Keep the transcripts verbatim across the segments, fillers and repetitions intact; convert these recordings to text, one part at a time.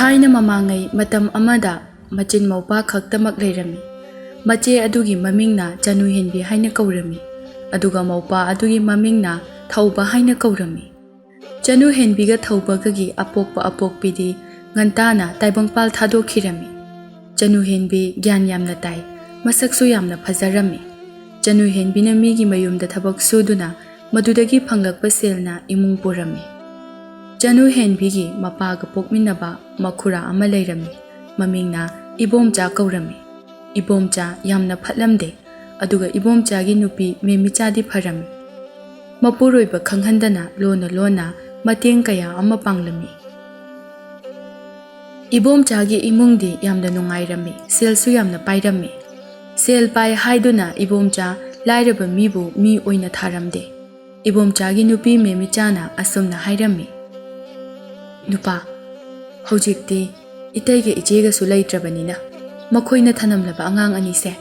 ꯊꯥꯏꯅ ꯃꯃꯥꯡꯉꯩ ꯃꯇꯝ ꯑꯃꯗ ꯃꯆꯤꯟ ꯃꯧꯄꯥ ꯈꯛꯇꯃꯛ ꯂꯩꯔꯝꯃꯤ꯫ ꯃꯆꯦ ꯑꯗꯨꯒꯤ ꯃꯃꯤꯡꯅ ꯆꯅꯨ ꯍꯦꯟꯕꯤ ꯍꯥꯏꯅ ꯀꯧꯔꯝꯃꯤ, ꯑꯗꯨꯒ ꯃꯧꯄꯥ ꯑꯗꯨꯒꯤ ꯃꯃꯤꯡꯅ ꯊꯧꯕ ꯍꯥꯏꯅ ꯀꯧꯔꯝꯃꯤ꯫ ꯆꯅꯨ ꯍꯦꯟꯕꯤꯒ ꯊꯧꯕꯒꯒꯤ ꯑꯄꯣꯛꯄ ꯑꯄꯣꯛꯄꯤꯗꯤ ꯉꯟꯇꯥꯅ ꯇꯥꯏꯕꯪꯄꯥꯜ ꯊꯥꯗꯣꯛꯈꯤꯔꯝꯃꯤ꯫ ꯆꯅꯨ ꯍꯦꯟꯕꯤ ꯒ꯭ꯌꯥꯟ ꯌꯥꯝꯅ ꯇꯥꯏ, ꯃꯁꯛꯁꯨ ꯌꯥꯝꯅ ꯐꯖꯔꯝꯃꯤ꯫ ꯆꯅꯨ ꯍꯦꯟꯕꯤꯅ ꯃꯤꯒꯤ ꯃꯌꯨꯝꯗ ꯊꯕꯛ ꯁꯨꯗꯨꯅ ꯃꯗꯨꯗꯒꯤ ꯐꯪꯂꯛꯄ ꯁꯦꯜꯅ ꯏꯃꯨꯡ ꯄꯨꯔꯝꯃꯤ꯫ ꯆꯅꯨ ꯍꯦꯟꯕꯤꯒꯤ ꯃꯄꯥꯒ ꯄꯣꯛꯃꯤꯟꯅꯕ ꯃꯈꯨꯔꯥ ꯑꯃ ꯂꯩꯔꯝꯃꯤ꯫ ꯃꯃꯤꯡꯅ ꯏꯕꯣꯝꯆꯥ ꯀꯧꯔꯝꯃꯤ꯫ ꯏꯕꯣꯝꯆꯥ ꯌꯥꯝꯅ ꯐꯠꯂꯝꯗꯦ, ꯑꯗꯨꯒ ꯏꯕꯣꯝꯆꯥꯒꯤ ꯅꯨꯄꯤ ꯃꯦꯃꯤꯆꯥꯗꯤ ꯐꯔꯝꯃꯤ꯫ ꯃꯄꯨꯔꯣꯏꯕ ꯈꯪꯍꯟꯗꯅ ꯂꯣꯟꯅ ꯂꯣꯟꯅ ꯃꯇꯦꯡ ꯀꯌꯥ ꯑꯃ ꯄꯥꯡꯂꯝꯃꯤ꯫ ꯏꯕꯣꯝꯆꯥꯒꯤ ꯏꯃꯨꯡꯗꯤ ꯌꯥꯝꯅ ꯅꯨꯡꯉꯥꯏꯔꯝꯃꯤ, ꯁꯦꯜꯁꯨ ꯌꯥꯝꯅ ꯄꯥꯏꯔꯝꯃꯤ꯫ ꯁꯦꯜ ꯄꯥꯏ ꯍꯥꯏꯗꯨꯅ ꯏꯕꯣꯝꯆꯥ ꯂꯥꯏꯔꯕ ꯃꯤꯕꯨ ꯃꯤ ꯑꯣꯏꯅ ꯊꯥꯔꯝꯗꯦ꯫ ꯏꯕꯣꯝꯆꯥꯒꯤ ꯅꯨꯄꯤ ꯃꯦꯃꯤꯆꯥꯅ ꯑꯁꯨꯝꯅ ꯍꯥꯏꯔꯝꯃꯤ, "ꯅꯨꯄꯥ, ꯍꯧꯖꯤꯛꯇꯤ ꯏꯇꯩꯒ ꯏꯆꯦꯒꯁꯨ ꯂꯩꯇ꯭ꯔꯕꯅꯤꯅ ꯃꯈꯣꯏꯅ ꯊꯅꯝꯂꯕ ꯑꯉꯥꯡ ꯑꯅꯤꯁꯦ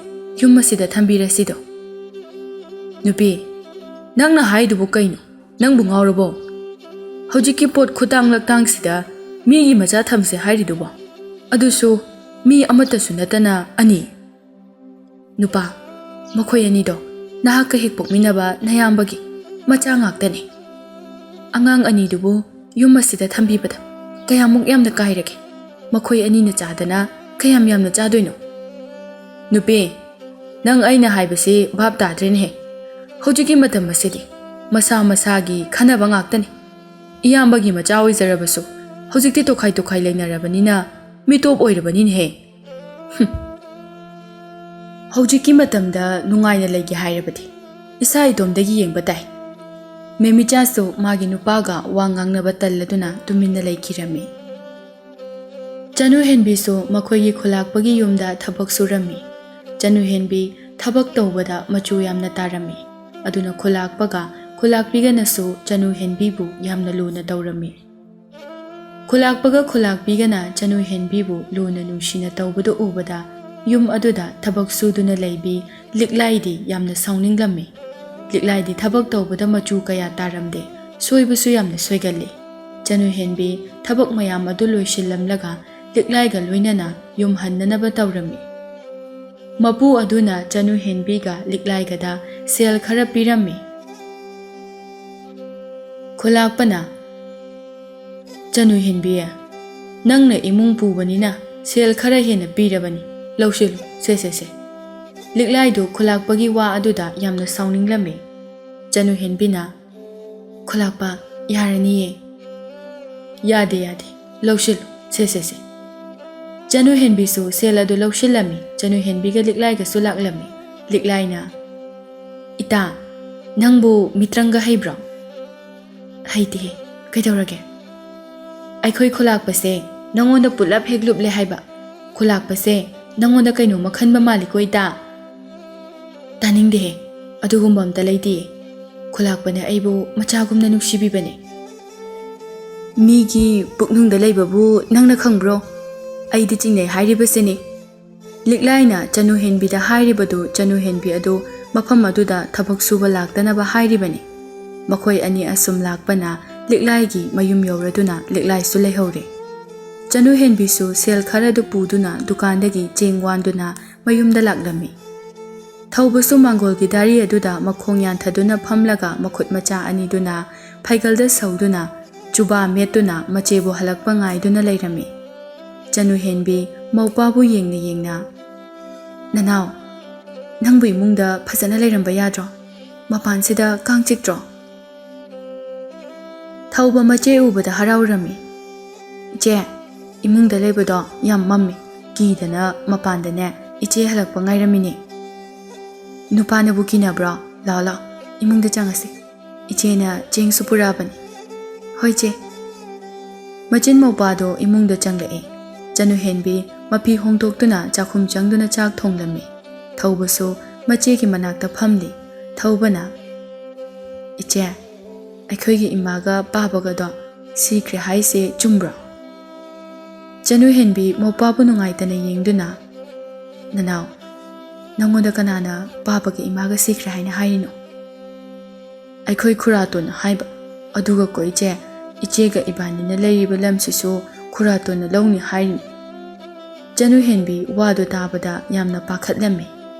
ꯌꯨꯝ ꯑꯁꯤꯗ ꯊꯝꯕꯤꯔꯁꯤꯗꯣ꯫" "ꯅꯨꯄꯤ, ꯅꯪꯅ ꯍꯥꯏꯗꯨꯕꯨ ꯀꯩꯅꯣ? ꯅꯪꯕꯨ ꯉꯥꯎꯔꯕꯣ? ꯍꯧꯖꯤꯛꯀꯤ ꯄꯣꯠ ꯈꯨꯇꯥꯡ ꯂꯛꯇꯥꯡꯁꯤꯗ ꯃꯤꯒꯤ ꯃꯆꯥ ꯊꯝꯁꯦ ꯍꯥꯏꯔꯤꯗꯨꯕꯣ? ꯑꯗꯨꯁꯨ ꯃꯤ ꯑꯃꯠꯇꯁꯨ ꯅꯠꯇꯅ ꯑꯅꯤ꯫ ꯅꯨꯄꯥ, ꯃꯈꯣꯏ ꯑꯅꯤꯗꯣ ꯅꯍꯥꯛꯀ ꯍꯦꯛ ꯄꯣꯛꯃꯤꯟꯅꯕ ꯅꯌꯥꯝꯕꯒꯤ ꯃꯆꯥ ꯉꯥꯛꯇꯅꯤ꯫ ꯑꯉꯥꯡ ꯑꯅꯤꯗꯨꯕꯨ ꯌꯨꯝ ꯑꯁꯤꯗ ꯊꯝꯕꯤꯕꯗ ꯀꯌꯥꯃꯨꯛ ꯌꯥꯝꯅ ꯀꯥꯏꯔꯒꯦ? ꯃꯈꯣꯏ ꯑꯅꯤꯅ ꯆꯥꯗꯅ ꯀꯌꯥꯝ ꯌꯥꯝꯅ ꯆꯥꯗꯣꯏꯅꯣ?" "ꯅꯨꯄꯤ, ꯅꯪ ꯑꯩꯅ ꯍꯥꯏꯕꯁꯤ ꯚꯥꯞ ꯇꯥꯗ꯭ꯔꯦꯅꯦꯍꯦ꯫ ꯍꯧꯖꯤꯛꯀꯤ ꯃꯇꯝ ꯑꯁꯤꯗꯤ ꯃꯁꯥ ꯃꯁꯥꯒꯤ ꯈꯟꯅꯕ ꯉꯥꯛꯇꯅꯤ꯫ ꯏꯌꯥꯝꯕꯒꯤ ꯃꯆꯥ ꯑꯣꯏꯖꯔꯕꯁꯨ ꯍꯧꯖꯤꯛꯇꯤ ꯇꯣꯈꯥꯏ ꯇꯣꯈꯥꯏ ꯂꯩꯅꯔꯕꯅꯤꯅ ꯃꯤꯇꯣꯞ ꯑꯣꯏꯔꯕꯅꯤꯅꯦꯍꯦ꯫" "ꯍꯨꯝ꯫ ꯍꯧꯖꯤꯛꯀꯤ ꯃꯇꯝꯗ ꯅꯨꯡꯉꯥꯏꯅ ꯂꯩꯒꯦ ꯍꯥꯏꯔꯕꯗꯤ ꯏꯁꯥ ꯏꯇꯣꯝꯗꯒꯤ ꯌꯦꯡꯕ ꯇꯥꯏ꯫" ꯃꯦꯃꯤꯆꯥꯁꯨ ꯃꯥꯒꯤ ꯅꯨꯄꯥꯒ ꯋꯥ ꯉꯥꯡꯅꯕ ꯇꯜꯂꯗꯨꯅ ꯇꯨꯃꯤꯟꯅ ꯂꯩꯈꯤꯔꯝꯃꯤ꯫ ꯆꯅꯨ ꯍꯦꯟꯕꯤꯁꯨ ꯃꯈꯣꯏꯒꯤ ꯈꯨꯂꯥꯛꯄꯒꯤ ꯌꯨꯝꯗ ꯊꯕꯛ ꯁꯨꯔꯝꯃꯤ꯫ ꯆꯅꯨ ꯍꯦꯟꯕꯤ ꯊꯕꯛ ꯇꯧꯕꯗ ꯃꯆꯨ ꯌꯥꯝꯅ ꯇꯥꯔꯝꯃꯤ꯫ ꯑꯗꯨꯅ ꯈꯨꯂꯥꯛꯄꯒ ꯈꯨꯂꯥꯛꯄꯤꯒꯅꯁꯨ ꯆꯅꯨ ꯍꯦꯟꯕꯤꯕꯨ ꯌꯥꯝꯅ ꯂꯨꯅ ꯇꯧꯔꯝꯃꯤ꯫ ꯈꯨꯂꯥꯛꯄꯒ ꯈꯨꯂꯥꯛꯄꯤꯒꯅ ꯆꯅꯨ ꯍꯦꯟꯕꯤꯕꯨ ꯂꯨꯅ ꯅꯨꯡꯁꯤꯅ ꯇꯧꯕꯗꯨ ꯎꯕꯗ ꯌꯨꯝ ꯑꯗꯨꯗ ꯊꯕꯛ ꯁꯨꯗꯨꯅ ꯂꯩꯕꯤ ꯂꯤꯛꯂꯥꯏꯗꯤ ꯌꯥꯝꯅ ꯁꯥꯎꯅꯤꯡꯂꯝꯃꯤ꯫ ꯂꯤꯛꯂꯥꯏꯗꯤ ꯊꯕꯛ ꯇꯧꯕꯗ ꯃꯆꯨ ꯀꯌꯥ ꯇꯥꯔꯝꯗꯦ, ꯁꯣꯏꯕꯁꯨ ꯌꯥꯝꯅ ꯁꯣꯏꯒꯜꯂꯤ꯫ ꯆꯅꯨ ꯍꯦꯟꯕꯤ ꯊꯕꯛ ꯃꯌꯥꯝ ꯑꯗꯨ ꯂꯣꯏꯁꯤꯜꯂꯝꯂꯒ ꯂꯤꯛꯂꯥꯏꯒ ꯂꯣꯏꯅꯅ ꯌꯨꯝ ꯍꯟꯅꯅꯕ ꯇꯧꯔꯝꯃꯤ꯫ ꯃꯄꯨ ꯑꯗꯨꯅ ꯆꯅꯨ ꯍꯦꯟꯕꯤꯒ ꯂꯤꯛꯂꯥꯏꯒꯗ ꯁꯦꯜ ꯈꯔ ꯄꯤꯔꯝꯃꯤ꯫ ꯈꯨꯂꯥꯛꯄꯅ, "ꯆꯅꯨ ꯍꯦꯟꯕꯤ, ꯅꯪꯅ ꯏꯃꯨꯡ ꯄꯨꯕꯅꯤꯅ ꯁꯦꯜ ꯈꯔ ꯍꯦꯟꯅ ꯄꯤꯔꯕꯅꯤ, ꯂꯧꯁꯤꯜꯂꯨ, ꯁꯦ, ꯁꯦ, ꯁꯦ꯫" ꯂꯤꯛꯂꯥꯏꯗꯨ ꯈꯨꯂꯥꯛꯄꯒꯤ ꯋꯥ ꯑꯗꯨꯗ ꯌꯥꯝꯅ ꯁꯥꯎꯅꯤꯡꯂꯝꯃꯤ꯫ ꯆꯅꯨ ꯍꯦꯟꯕꯤꯅ, "ꯈꯨꯂꯥꯛꯄ, ꯌꯥꯔꯅꯤꯌꯦ, ꯌꯥꯗꯦ, ꯌꯥꯗꯦ, ꯂꯧꯁꯤꯜꯂꯨ, ꯁꯦ, ꯁꯦ, ꯁꯦ꯫" ꯆꯅꯨ ꯍꯦꯟꯕꯤꯁꯨ ꯁꯦꯜ ꯑꯗꯨ ꯂꯧꯁꯤꯜꯂꯝꯃꯤ꯫ ꯆꯅꯨ ꯍꯦꯟꯕꯤꯒ ꯂꯤꯛꯂꯥꯏꯒꯁꯨ ꯂꯥꯛꯂꯝꯃꯤ꯫ ꯂꯤꯛꯂꯥꯏꯅ, "ꯏꯇꯥ, ꯅꯪꯕꯨ ꯃꯤꯇ꯭ꯔꯪꯒ ꯍꯩꯕ꯭ꯔꯣ?" "ꯍꯩꯇꯦꯍꯦ, ꯀꯩꯗꯧꯔꯒꯦ?" "ꯑꯩꯈꯣꯏ ꯈꯨꯂꯥꯛꯄꯁꯦ ꯅꯪꯉꯣꯟꯗ ꯄꯨꯂꯞ ꯍꯦꯛ ꯂꯨꯞꯂꯦ ꯍꯥꯏꯕ꯫ ꯈꯨꯂꯥꯛꯄꯁꯦ ꯅꯪꯉꯣꯟꯗ ꯀꯩꯅꯣꯝꯃ ꯈꯟꯕ ꯃꯥꯜꯂꯤꯀꯣ, ꯏꯇꯥ?" "ꯇꯥꯅꯤꯡꯗꯦꯍꯦ, ꯑꯗꯨꯒꯨꯝꯕ ꯑꯝꯇ ꯂꯩꯇꯦꯌꯦ꯫ ꯈꯨꯂꯥꯛꯄꯅ ꯑꯩꯕꯨ ꯃꯆꯥꯒꯨꯝꯅ ꯅꯨꯡꯁꯤꯕꯤꯕꯅꯦ꯫" "ꯃꯤꯒꯤ ꯄꯨꯛꯅꯨꯡꯗ ꯂꯩꯕꯕꯨ ꯅꯪꯅ ꯈꯪꯕ꯭ꯔꯣ? ꯑꯩꯗꯤ ꯆꯤꯡꯅꯩ ꯍꯥꯏꯔꯤꯕꯁꯤꯅꯤ꯫" ꯂꯤꯛꯂꯥꯏꯅ ꯆꯅꯨ ꯍꯦꯟꯕꯤꯗ ꯍꯥꯏꯔꯤꯕꯗꯨ, ꯆꯅꯨ ꯍꯦꯟꯕꯤ ꯑꯗꯨ ꯃꯐꯝ ꯑꯗꯨꯗ ꯊꯕꯛ ꯁꯨꯕ ꯂꯥꯛꯇꯅꯕ ꯍꯥꯏꯔꯤꯕꯅꯤ꯫ ꯃꯈꯣꯏ ꯑꯅꯤ ꯑꯁꯨꯝ ꯂꯥꯛꯄꯅ ꯂꯤꯛꯂꯥꯏꯒꯤ ꯃꯌꯨꯝ ꯌꯧꯔꯗꯨꯅ ꯂꯤꯛꯂꯥꯏꯁꯨ ꯂꯩꯍꯧꯔꯦ꯫ ꯆꯅꯨ ꯍꯦꯟꯕꯤꯁꯨ ꯁꯦꯜ ꯈꯔꯗꯨ ꯄꯨꯗꯨꯅ ꯗꯨꯀꯥꯟꯗꯒꯤ ꯆꯦꯡ ꯋꯥꯟꯗꯨꯅ ꯃꯌꯨꯝꯗ ꯂꯥꯛꯂꯝꯃꯤ꯫ ꯊꯧꯕꯁꯨ ꯃꯥꯡꯒꯣꯜꯒꯤ ꯗꯥꯔꯤ ꯑꯗꯨꯗ ꯃꯈꯣꯡ ꯌꯥꯟꯊꯗꯨꯅ ꯐꯝꯂꯒ ꯃꯈꯨꯠ ꯃꯆꯥ ꯑꯅꯤꯗꯨꯅ ꯐꯩꯒꯜꯗ ꯁꯧꯗꯨꯅ ꯆꯨꯕꯥ ꯃꯦꯠꯇꯨꯅ ꯃꯆꯦꯕꯨ ꯍꯜꯂꯛꯄ ꯉꯥꯏꯗꯨꯅ ꯂꯩꯔꯝꯃꯤ꯫ ꯆꯅꯨ ꯍꯦꯟꯕꯤ ꯃꯧꯄꯥꯕꯨ ꯌꯦꯡꯅ ꯌꯦꯡꯅ, "ꯅꯅꯥꯎ, ꯅꯪꯕꯨ ꯏꯃꯨꯡꯗ ꯐꯖꯅ ꯂꯩꯔꯝꯕ ꯌꯥꯗ꯭ꯔꯣ? ꯃꯄꯥꯟꯁꯤꯗ ꯀꯥꯡ ꯆꯤꯛꯇ꯭ꯔꯣ?" ꯊꯧꯕ ꯃꯆꯦ ꯎꯕꯗ ꯍꯔꯥꯎꯔꯝꯃꯤ꯫ "ꯏꯆꯦ, ꯏꯃꯨꯡꯗ ꯂꯩꯕꯗꯣ ꯌꯥꯝ ꯃꯝꯃꯤ, ꯀꯤꯗꯅ ꯃꯄꯥꯟꯗꯅꯦ ꯏꯆꯦ ꯍꯜꯂꯛꯄ ꯉꯥꯏꯔꯝꯃꯤꯅꯦ꯫" "ꯅꯨꯄꯥꯅꯕꯨ ꯀꯤꯅꯕ꯭ꯔꯣ? ꯂꯥꯛꯑꯣ, ꯂꯥꯛꯑꯣ, ꯏꯃꯨꯡꯗ ꯆꯪꯉꯁꯤ꯫ ꯏꯆꯦꯅ ꯆꯦꯡꯁꯨ ꯄꯨꯔꯛꯑꯕꯅꯤ꯫" "ꯍꯣꯏ, ꯆꯦ꯫" ꯃꯆꯤꯟ ꯃꯧꯄꯥꯗꯣ ꯏꯃꯨꯡꯗ ꯆꯪꯂꯛꯑꯦ꯫ ꯆꯅꯨ ꯍꯦꯟꯕꯤ ꯃꯐꯤ ꯍꯣꯡꯗꯣꯛꯇꯨꯅ ꯆꯥꯛꯈꯨꯝ ꯆꯪꯗꯨꯅ ꯆꯥꯛ ꯊꯣꯡꯂꯝꯃꯤ꯫ ꯊꯧꯕꯁꯨ ꯃꯆꯦꯒꯤ ꯃꯅꯥꯛꯇ ꯐꯝꯂꯤ꯫ ꯊꯧꯕꯅ, "ꯏꯆꯦ, ꯑꯩꯈꯣꯏꯒꯤ ꯏꯃꯥꯒ ꯄꯥꯕꯒꯗꯣ ꯁꯤꯈ꯭ꯔꯦ ꯍꯥꯏꯁꯦ ꯆꯨꯝꯕ꯭ꯔꯣ?" ꯆꯅꯨ ꯍꯦꯟꯕꯤ ꯃꯧꯄꯥꯕꯨ ꯅꯨꯡꯉꯥꯏꯇꯅ ꯌꯦꯡꯗꯨꯅ, "ꯅꯅꯥꯎ, ꯅꯪꯉꯣꯟꯗ ꯀꯅꯥꯅ ꯄꯥꯕꯒ ꯏꯃꯥꯒ ꯁꯤꯈ꯭ꯔꯦ ꯍꯥꯏꯅ ꯍꯥꯏꯔꯤꯅꯣ?" "ꯑꯩꯈꯣꯏ ꯈꯨꯔꯥꯇꯣꯟꯅ ꯍꯥꯏꯕ꯫ ꯑꯗꯨꯒ ꯀꯣ ꯏꯆꯦ, ꯏꯆꯦꯒ ꯏꯕꯥꯅꯤꯅ ꯂꯩꯔꯤꯕ ꯂꯝꯁꯤꯁꯨ ꯈꯨꯔꯥꯇꯣꯟꯅ ꯂꯧꯅꯤ ꯍꯥꯏꯔꯤꯅꯤ꯫ ꯆꯅꯨ ꯍꯦꯟꯕꯤ ꯋꯥꯗꯨ ꯇꯥꯕꯗ ꯌꯥꯝꯅ ꯄꯥꯈꯠꯂꯝꯃꯤ꯫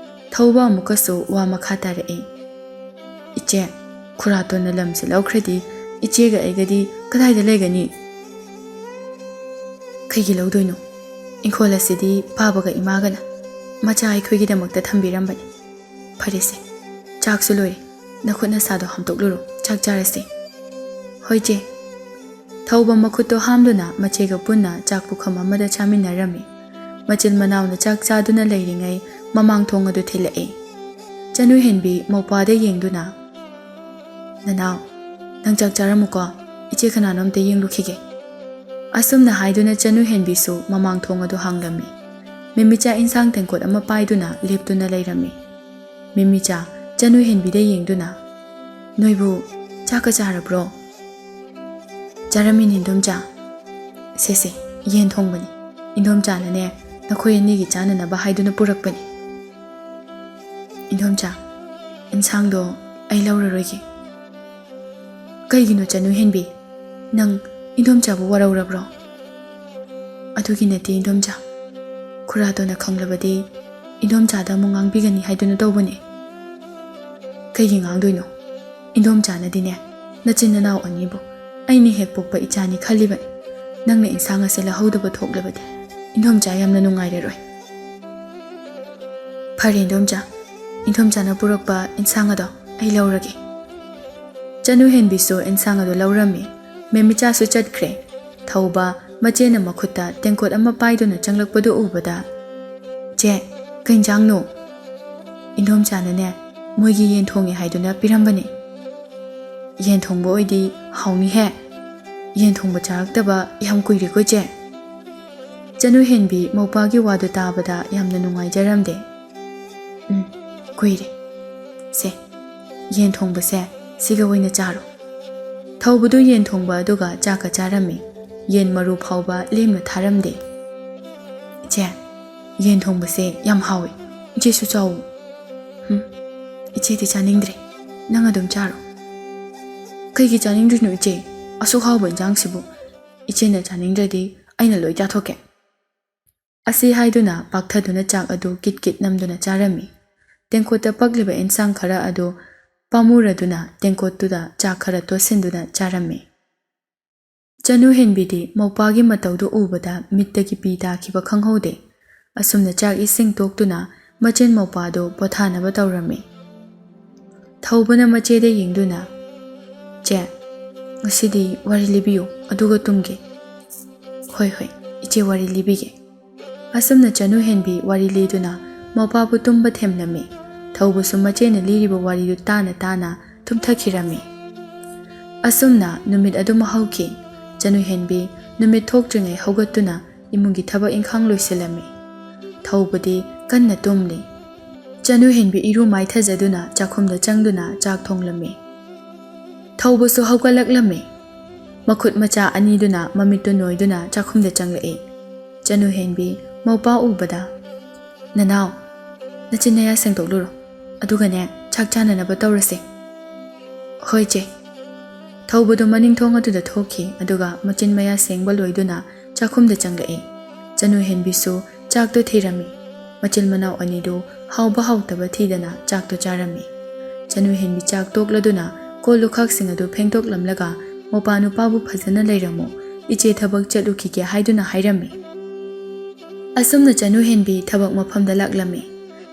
ꯊꯧꯕ ꯑꯃꯨꯛꯀꯁꯨ ꯋꯥ ꯃꯈꯥ ꯇꯥꯔꯛꯏ꯫ "ꯏꯆꯦ, ꯈꯨꯔꯥꯇꯣꯟꯅ ꯂꯝꯁꯦ ꯂꯧꯈ꯭ꯔꯗꯤ ꯏꯆꯦꯒ ꯑꯩꯒꯗꯤ ꯀꯗꯥꯏꯗ ꯂꯩꯒꯅꯤ?" "ꯀꯩꯒꯤ ꯂꯧꯗꯣꯏꯅꯣ? ꯏꯪꯈꯣꯜ ꯑꯁꯤꯗꯤ ꯄꯥꯕꯒ ꯏꯃꯥꯒꯅ ꯃꯆꯥ ꯑꯩꯈꯣꯏꯒꯤꯗꯃꯛꯇ ꯊꯝꯕꯤꯔꯝꯕꯅꯤ꯫ ꯐꯔꯦꯁꯦ, ꯆꯥꯛꯁꯨ ꯂꯣꯏꯔꯦ, ꯅꯈꯨꯠ ꯅꯁꯥꯗꯣ ꯍꯥꯝꯗꯣꯛꯂꯨꯔꯣ, ꯆꯥꯛ ꯆꯥꯔꯁꯦ꯫" "ꯍꯣꯏ ꯆꯦ꯫" ꯊꯧꯕ ꯃꯈꯨꯠꯇꯣ ꯍꯥꯝꯗꯨꯅ ꯃꯆꯦꯒ ꯄꯨꯟꯅ ꯆꯥꯛ ꯄꯨꯈꯝ ꯑꯃꯗ ꯆꯥꯃꯤꯟꯅꯔꯝꯃꯤ꯫ ꯃꯆꯤꯟ ꯃꯅꯥꯎꯅ ꯆꯥꯛ ꯆꯥꯗꯨꯅ ꯂꯩꯔꯤꯉꯩ ꯃꯃꯥꯡ ꯊꯣꯡ ꯑꯗꯨ ꯊꯤꯜꯂꯛꯏ꯫ ꯆꯅꯨ ꯍꯦꯟꯕꯤ ꯃꯧꯄ꯭ꯋꯥꯗ ꯌꯦꯡꯗꯨꯅ, "ꯅꯅꯥꯎ, ꯅꯪ ꯆꯥꯛ ꯆꯥꯔꯝꯃꯨꯀꯣ, ꯏꯆꯦ ꯀꯅꯥꯅꯣ ꯑꯝꯇ ꯌꯦꯡꯂꯨꯈꯤꯒꯦ꯫" ꯑꯁꯨꯝꯅ ꯍꯥꯏꯗꯨꯅ ꯆꯅꯨ ꯍꯦꯟꯕꯤꯁꯨ ꯃꯃꯥꯡ ꯊꯣꯡ ꯑꯗꯨ ꯍꯥꯡꯂꯝꯃꯤ꯫ ꯃꯦꯃꯤꯆꯥ ꯏꯟꯁꯥꯡ ꯇꯦꯡꯀꯣꯠ ꯑꯃ ꯄꯥꯏꯗꯨꯅ ꯂꯦꯞꯇꯨꯅ ꯂꯩꯔꯝꯃꯤ꯫ ꯃꯦꯃꯤꯆꯥ ꯆꯅꯨ ꯍꯦꯟꯕꯤꯗ ꯌꯦꯡꯗꯨꯅ, "ꯅꯣꯏꯕꯨ ꯆꯥꯛꯀ ꯆꯥꯔꯕ꯭ꯔꯣ?" "ꯆꯥꯔꯝꯃꯤꯅꯤ, ꯏꯟꯗꯣꯝꯆꯥ꯫" "ꯁꯦ ꯁꯦ, ꯌꯦꯟ ꯊꯣꯡꯕꯅꯤ꯫ ꯏꯟꯗꯣꯝꯆꯥꯅꯅꯦ, ꯅꯈꯣꯏ ꯑꯅꯤꯒꯤ ꯆꯥꯅꯅꯕ ꯍꯥꯏꯗꯨꯅ ꯄꯨꯔꯛꯄꯅꯤ꯫" "ꯏꯟꯗꯣꯝꯆꯥ, ꯏꯟꯁꯥꯡꯗꯣ ꯑꯩ ꯂꯧꯔꯔꯣꯏꯒꯦ꯫" "ꯀꯩꯒꯤꯅꯣ ꯆꯅꯨ ꯍꯦꯟꯕꯤ? ꯅꯪ ꯏꯟꯗꯣꯝꯆꯥꯕꯨ ꯋꯥꯔꯧꯔꯕ꯭ꯔꯣ?" "ꯑꯗꯨꯒꯤ ꯅꯠꯇꯦ ꯏꯟꯗꯣꯝꯆꯥ꯫ ꯈꯨꯔꯥꯇꯣꯟꯅ ꯈꯪꯂꯕꯗꯤ ꯏꯟꯗꯣꯝꯆꯥꯗ ꯑꯃꯨꯛ ꯉꯥꯡꯕꯤꯒꯅꯤ ꯍꯥꯏꯗꯨꯅ ꯇꯧꯕꯅꯦ꯫" "ꯀꯩꯒꯤ ꯉꯥꯡꯗꯣꯏꯅꯣ? ꯏꯟꯗꯣꯝꯆꯥꯅꯗꯤꯅꯦ, ꯅꯆꯤꯟ ꯅꯅꯥꯎ ꯑꯅꯤꯕꯨ ꯑꯩꯅ ꯍꯦꯛ ꯄꯣꯛꯄ ꯏꯆꯥꯅꯤ ꯈꯜꯂꯤꯕꯅꯤ꯫ ꯅꯪꯅ ꯏꯟꯁꯥꯡ ꯑꯁꯦ ꯂꯧꯍꯧꯗꯕ ꯊꯣꯛꯂꯕꯗꯤ ꯏꯟꯗꯣꯝꯆꯥ ꯌꯥꯝꯅ ꯅꯨꯡꯉꯥꯏꯔꯔꯣꯏ꯫" "ꯐꯔꯦ ꯏꯟꯗꯣꯝꯆꯥ, ꯏꯟꯗꯣꯝꯆꯥꯅ ꯄꯨꯔꯛꯄ ꯏꯟꯁꯥꯡ ꯑꯗꯣ ꯑꯩ ꯂꯧꯔꯒꯦ꯫" ꯆꯅꯨ ꯍꯦꯟꯕꯤꯁꯨ ꯏꯟꯁꯥꯡ ꯑꯗꯨ ꯂꯧꯔꯝꯃꯤ꯫ ꯃꯦꯃꯤꯆꯥꯁꯨ ꯆꯠꯈ꯭ꯔꯦ꯫ ꯊꯧꯕ ꯃꯆꯦꯅ ꯃꯈꯨꯠꯇ ꯇꯦꯡꯀꯣꯠ ꯑꯃ ꯄꯥꯏꯗꯨꯅ ꯆꯪꯂꯛꯄꯗꯨ ꯎꯕꯗ, "ꯆꯦ, ꯀꯩ ꯏꯟꯁꯥꯡꯅꯣ?" "ꯏꯟꯗꯣꯝꯆꯥꯅꯅꯦ, ꯃꯣꯏꯒꯤ ꯌꯦꯟ ꯊꯣꯡꯉꯦ ꯍꯥꯏꯗꯨꯅ ꯄꯤꯔꯝꯕꯅꯦ꯫" "ꯌꯦꯟ ꯊꯣꯡꯕ ꯑꯣꯏꯗꯤ ꯍꯥꯎꯅꯤꯍꯦ꯫ ꯌꯦꯟ ꯊꯣꯡꯕ ꯆꯥꯔꯛꯇꯕ ꯌꯥꯝ ꯀꯨꯏꯔꯦꯀꯣ ꯏꯆꯦ꯫" ꯆꯅꯨ ꯍꯦꯟꯕꯤ ꯃꯧꯄ꯭ꯋꯥꯒꯤ ꯋꯥꯗꯨ ꯇꯥꯕꯗ ꯌꯥꯝꯅ ꯅꯨꯡꯉꯥꯏꯖꯔꯝꯗꯦ꯫ "ꯎꯝ, ꯀꯨꯏꯔꯦ꯫ ꯁꯦ, ꯌꯦꯟ ꯊꯣꯡꯕꯁꯦ ꯁꯤꯒ ꯑꯣꯏꯅ ꯆꯥꯔꯣ꯫" ꯊꯧꯕꯗꯨ ꯌꯦꯟ ꯊꯣꯡꯕ ꯑꯗꯨꯒ ꯆꯥꯛꯀ ꯆꯥꯔꯝꯃꯤ꯫ ꯌꯦꯟ ꯃꯔꯨ ꯐꯥꯎꯕ ꯂꯦꯝꯅ ꯊꯥꯔꯝꯗꯦ꯫ "ꯏꯆꯦ, ꯌꯦꯟ ꯊꯣꯡꯕꯁꯦ ꯌꯥꯝ ꯍꯥꯎꯋꯦ꯫ ꯏꯆꯦꯁꯨ ꯆꯥꯎ꯫" "ꯍꯨꯝ, ꯏꯆꯦꯗꯤ ꯆꯥꯅꯤꯡꯗ꯭ꯔꯦ꯫ ꯅꯪ ꯑꯗꯨꯝ ꯆꯥꯔꯣ꯫" "ꯀꯩꯒꯤ ꯆꯥꯅꯤꯡꯗ꯭ꯔꯤꯅꯣ ꯏꯆꯦ? "ꯑꯁꯨꯛ ꯍꯥꯎꯕ ꯏꯟꯁꯥꯡꯁꯤꯕꯨ ꯏꯆꯦꯅ ꯆꯥꯅꯤꯡꯗ꯭ꯔꯗꯤ ꯑꯩꯅ ꯂꯣꯏ ꯆꯥꯊꯣꯛꯀꯦ"꯫ ꯑꯁꯤ ꯍꯥꯏꯗꯨꯅ ꯄꯥꯛꯊꯗꯨꯅ ꯆꯥꯛ ꯑꯗꯨ ꯀꯤꯠ ꯀꯤꯠ ꯅꯝꯗꯨꯅ ꯆꯥꯔꯝꯃꯤ꯫ ꯇꯦꯡꯀꯣꯠꯇ ꯄꯛꯂꯤꯕ ꯏꯟꯁꯥꯡ ꯈꯔ ꯑꯗꯨ ꯄꯥꯝꯃꯨꯔꯗꯨꯅ ꯇꯦꯡꯀꯣꯠꯇꯨꯗ ꯆꯥꯛ ꯈꯔ ꯇꯣꯠꯁꯤꯟꯗꯨꯅ ꯆꯥꯔꯝꯃꯤ꯫ ꯆꯅꯨ ꯍꯦꯟꯕꯤꯗꯤ ꯃꯧꯄꯥꯒꯤ ꯃꯇꯧꯗꯨ ꯎꯕꯗ ꯃꯤꯠꯇꯒꯤ ꯄꯤ ꯇꯥꯈꯤꯕ ꯈꯪꯍꯧꯗꯦ꯫ ꯑꯁꯨꯝꯅ ꯆꯥꯛ ꯏꯁꯤꯡ ꯇꯣꯛꯇꯨꯅ ꯃꯆꯤꯟ ꯃꯧꯄꯥꯗꯨ ꯄꯣꯊꯥꯅꯕ ꯇꯧꯔꯝꯃꯤ꯫ ꯊꯧꯕꯅ ꯃꯆꯦꯗ ꯌꯦꯡꯗꯨꯅ, "ꯆꯦ, ꯉꯁꯤꯗꯤ ꯋꯥꯔꯤ ꯂꯤꯕꯤꯌꯨ, ꯑꯗꯨꯒ ꯇꯨꯝꯒꯦ"꯫ "ꯍꯣꯏ, ꯍꯣꯏ, ꯏꯆꯦ ꯋꯥꯔꯤ ꯂꯤꯕꯤꯒꯦ"꯫ ꯑꯁꯨꯝꯅ ꯆꯅꯨ ꯍꯦꯟꯕꯤ ꯋꯥꯔꯤ ꯂꯤꯗꯨꯅ ꯃꯧꯄꯥꯕꯨ ꯇꯨꯝꯕ ꯊꯦꯝꯂꯝꯃꯤ꯫ ꯊꯧꯕꯁꯨ ꯃꯆꯦꯅ ꯂꯤꯔꯤꯕ ꯋꯥꯔꯤꯗꯨ ꯇꯥꯅ ꯇꯥꯅ ꯇꯨꯝꯊꯈꯤꯔꯝꯃꯤ꯫ ꯑꯁꯨꯝꯅ ꯅꯨꯃꯤꯠ ꯑꯗꯨꯃ ꯍꯧꯈꯤ꯫ ꯆꯅꯨ ꯍꯦꯟꯕꯤ ꯅꯨꯃꯤꯠ ꯊꯣꯛꯇ꯭ꯔꯤꯉꯩ ꯍꯧꯒꯠꯇꯨꯅ ꯏꯃꯨꯡꯒꯤ ꯊꯕꯛ ꯏꯪꯈꯥꯡ ꯂꯣꯏꯁꯤꯜꯂꯝꯃꯤ꯫ ꯊꯧꯕꯗꯤ ꯀꯟꯅ ꯇꯨꯝꯂꯤ꯫ ꯆꯅꯨ ꯍꯦꯟꯕꯤ ꯏꯔꯨ ꯃꯥꯏꯊꯖꯗꯨꯅ ꯆꯥꯛꯈꯨꯝꯗ ꯆꯪꯗꯨꯅ ꯆꯥꯛ ꯊꯣꯡꯂꯝꯃꯤ꯫ ꯊꯧꯕꯁꯨ ꯍꯧꯒꯠꯂꯛꯂꯝꯃꯤ꯫ ꯃꯈꯨꯠ ꯃꯆꯥ ꯑꯅꯤꯗꯨꯅ ꯃꯃꯤꯠꯇꯨ ꯅꯣꯏꯗꯨꯅ ꯆꯥꯛꯈꯨꯝꯗ ꯆꯪꯂꯛꯏ꯫ ꯆꯅꯨ ꯍꯦꯟꯕꯤ ꯃꯧꯄꯥ ꯎꯕꯗ, "ꯅꯅꯥꯎ, ꯅꯆꯤꯟ ꯅꯌꯥ ꯁꯦꯡꯗꯣꯛꯂꯨꯔꯣ, ꯑꯗꯨꯒꯅꯦ ꯆꯥꯛ ꯆꯥꯅꯅꯕ ꯇꯧꯔꯁꯦ"꯫ "ꯍꯣꯏ ꯆꯦ"꯫ ꯊꯧꯕꯗꯨ ꯃꯅꯤꯡ ꯊꯣꯡ ꯑꯗꯨꯗ ꯊꯣꯛꯈꯤ, ꯑꯗꯨꯒ ꯃꯆꯤꯟ ꯃꯌꯥ ꯁꯦꯡꯕ ꯂꯣꯏꯗꯨꯅ ꯆꯥꯛꯈꯨꯝꯗ ꯆꯪꯂꯛꯏ꯫ ꯆꯅꯨ ꯍꯦꯟꯕꯤꯁꯨ ꯆꯥꯛꯇꯨ ꯊꯤꯔꯝꯃꯤ꯫ ꯃꯆꯤꯟ ꯃꯅꯥꯎ ꯑꯅꯤꯗꯨ ꯍꯥꯎꯕ ꯍꯥꯎꯇꯕ ꯊꯤꯗꯅ ꯆꯥꯛꯇꯨ ꯆꯥꯔꯝꯃꯤ꯫ ꯆꯅꯨ ꯍꯦꯟꯕꯤ ꯆꯥꯛ ꯇꯣꯛꯂꯗꯨꯅ ꯀꯣꯜ ꯂꯨꯈꯥꯛꯁꯤꯡ ꯑꯗꯨ ꯐꯦꯡꯗꯣꯛꯂꯝꯂꯒ ꯃꯧꯄꯥ ꯅꯨꯄꯥꯕꯨ "ꯐꯖꯅ ꯂꯩꯔꯝꯃꯨ, ꯏꯆꯦ ꯊꯕꯛ ꯆꯠꯂꯨꯈꯤꯒꯦ" ꯍꯥꯏꯗꯨꯅ ꯍꯥꯏꯔꯝꯃꯤ꯫ ꯑꯁꯨꯝꯅ ꯆꯅꯨ ꯍꯦꯟꯕꯤ ꯊꯕꯛ ꯃꯐꯝꯗ ꯂꯥꯛꯂꯝꯃꯤ꯫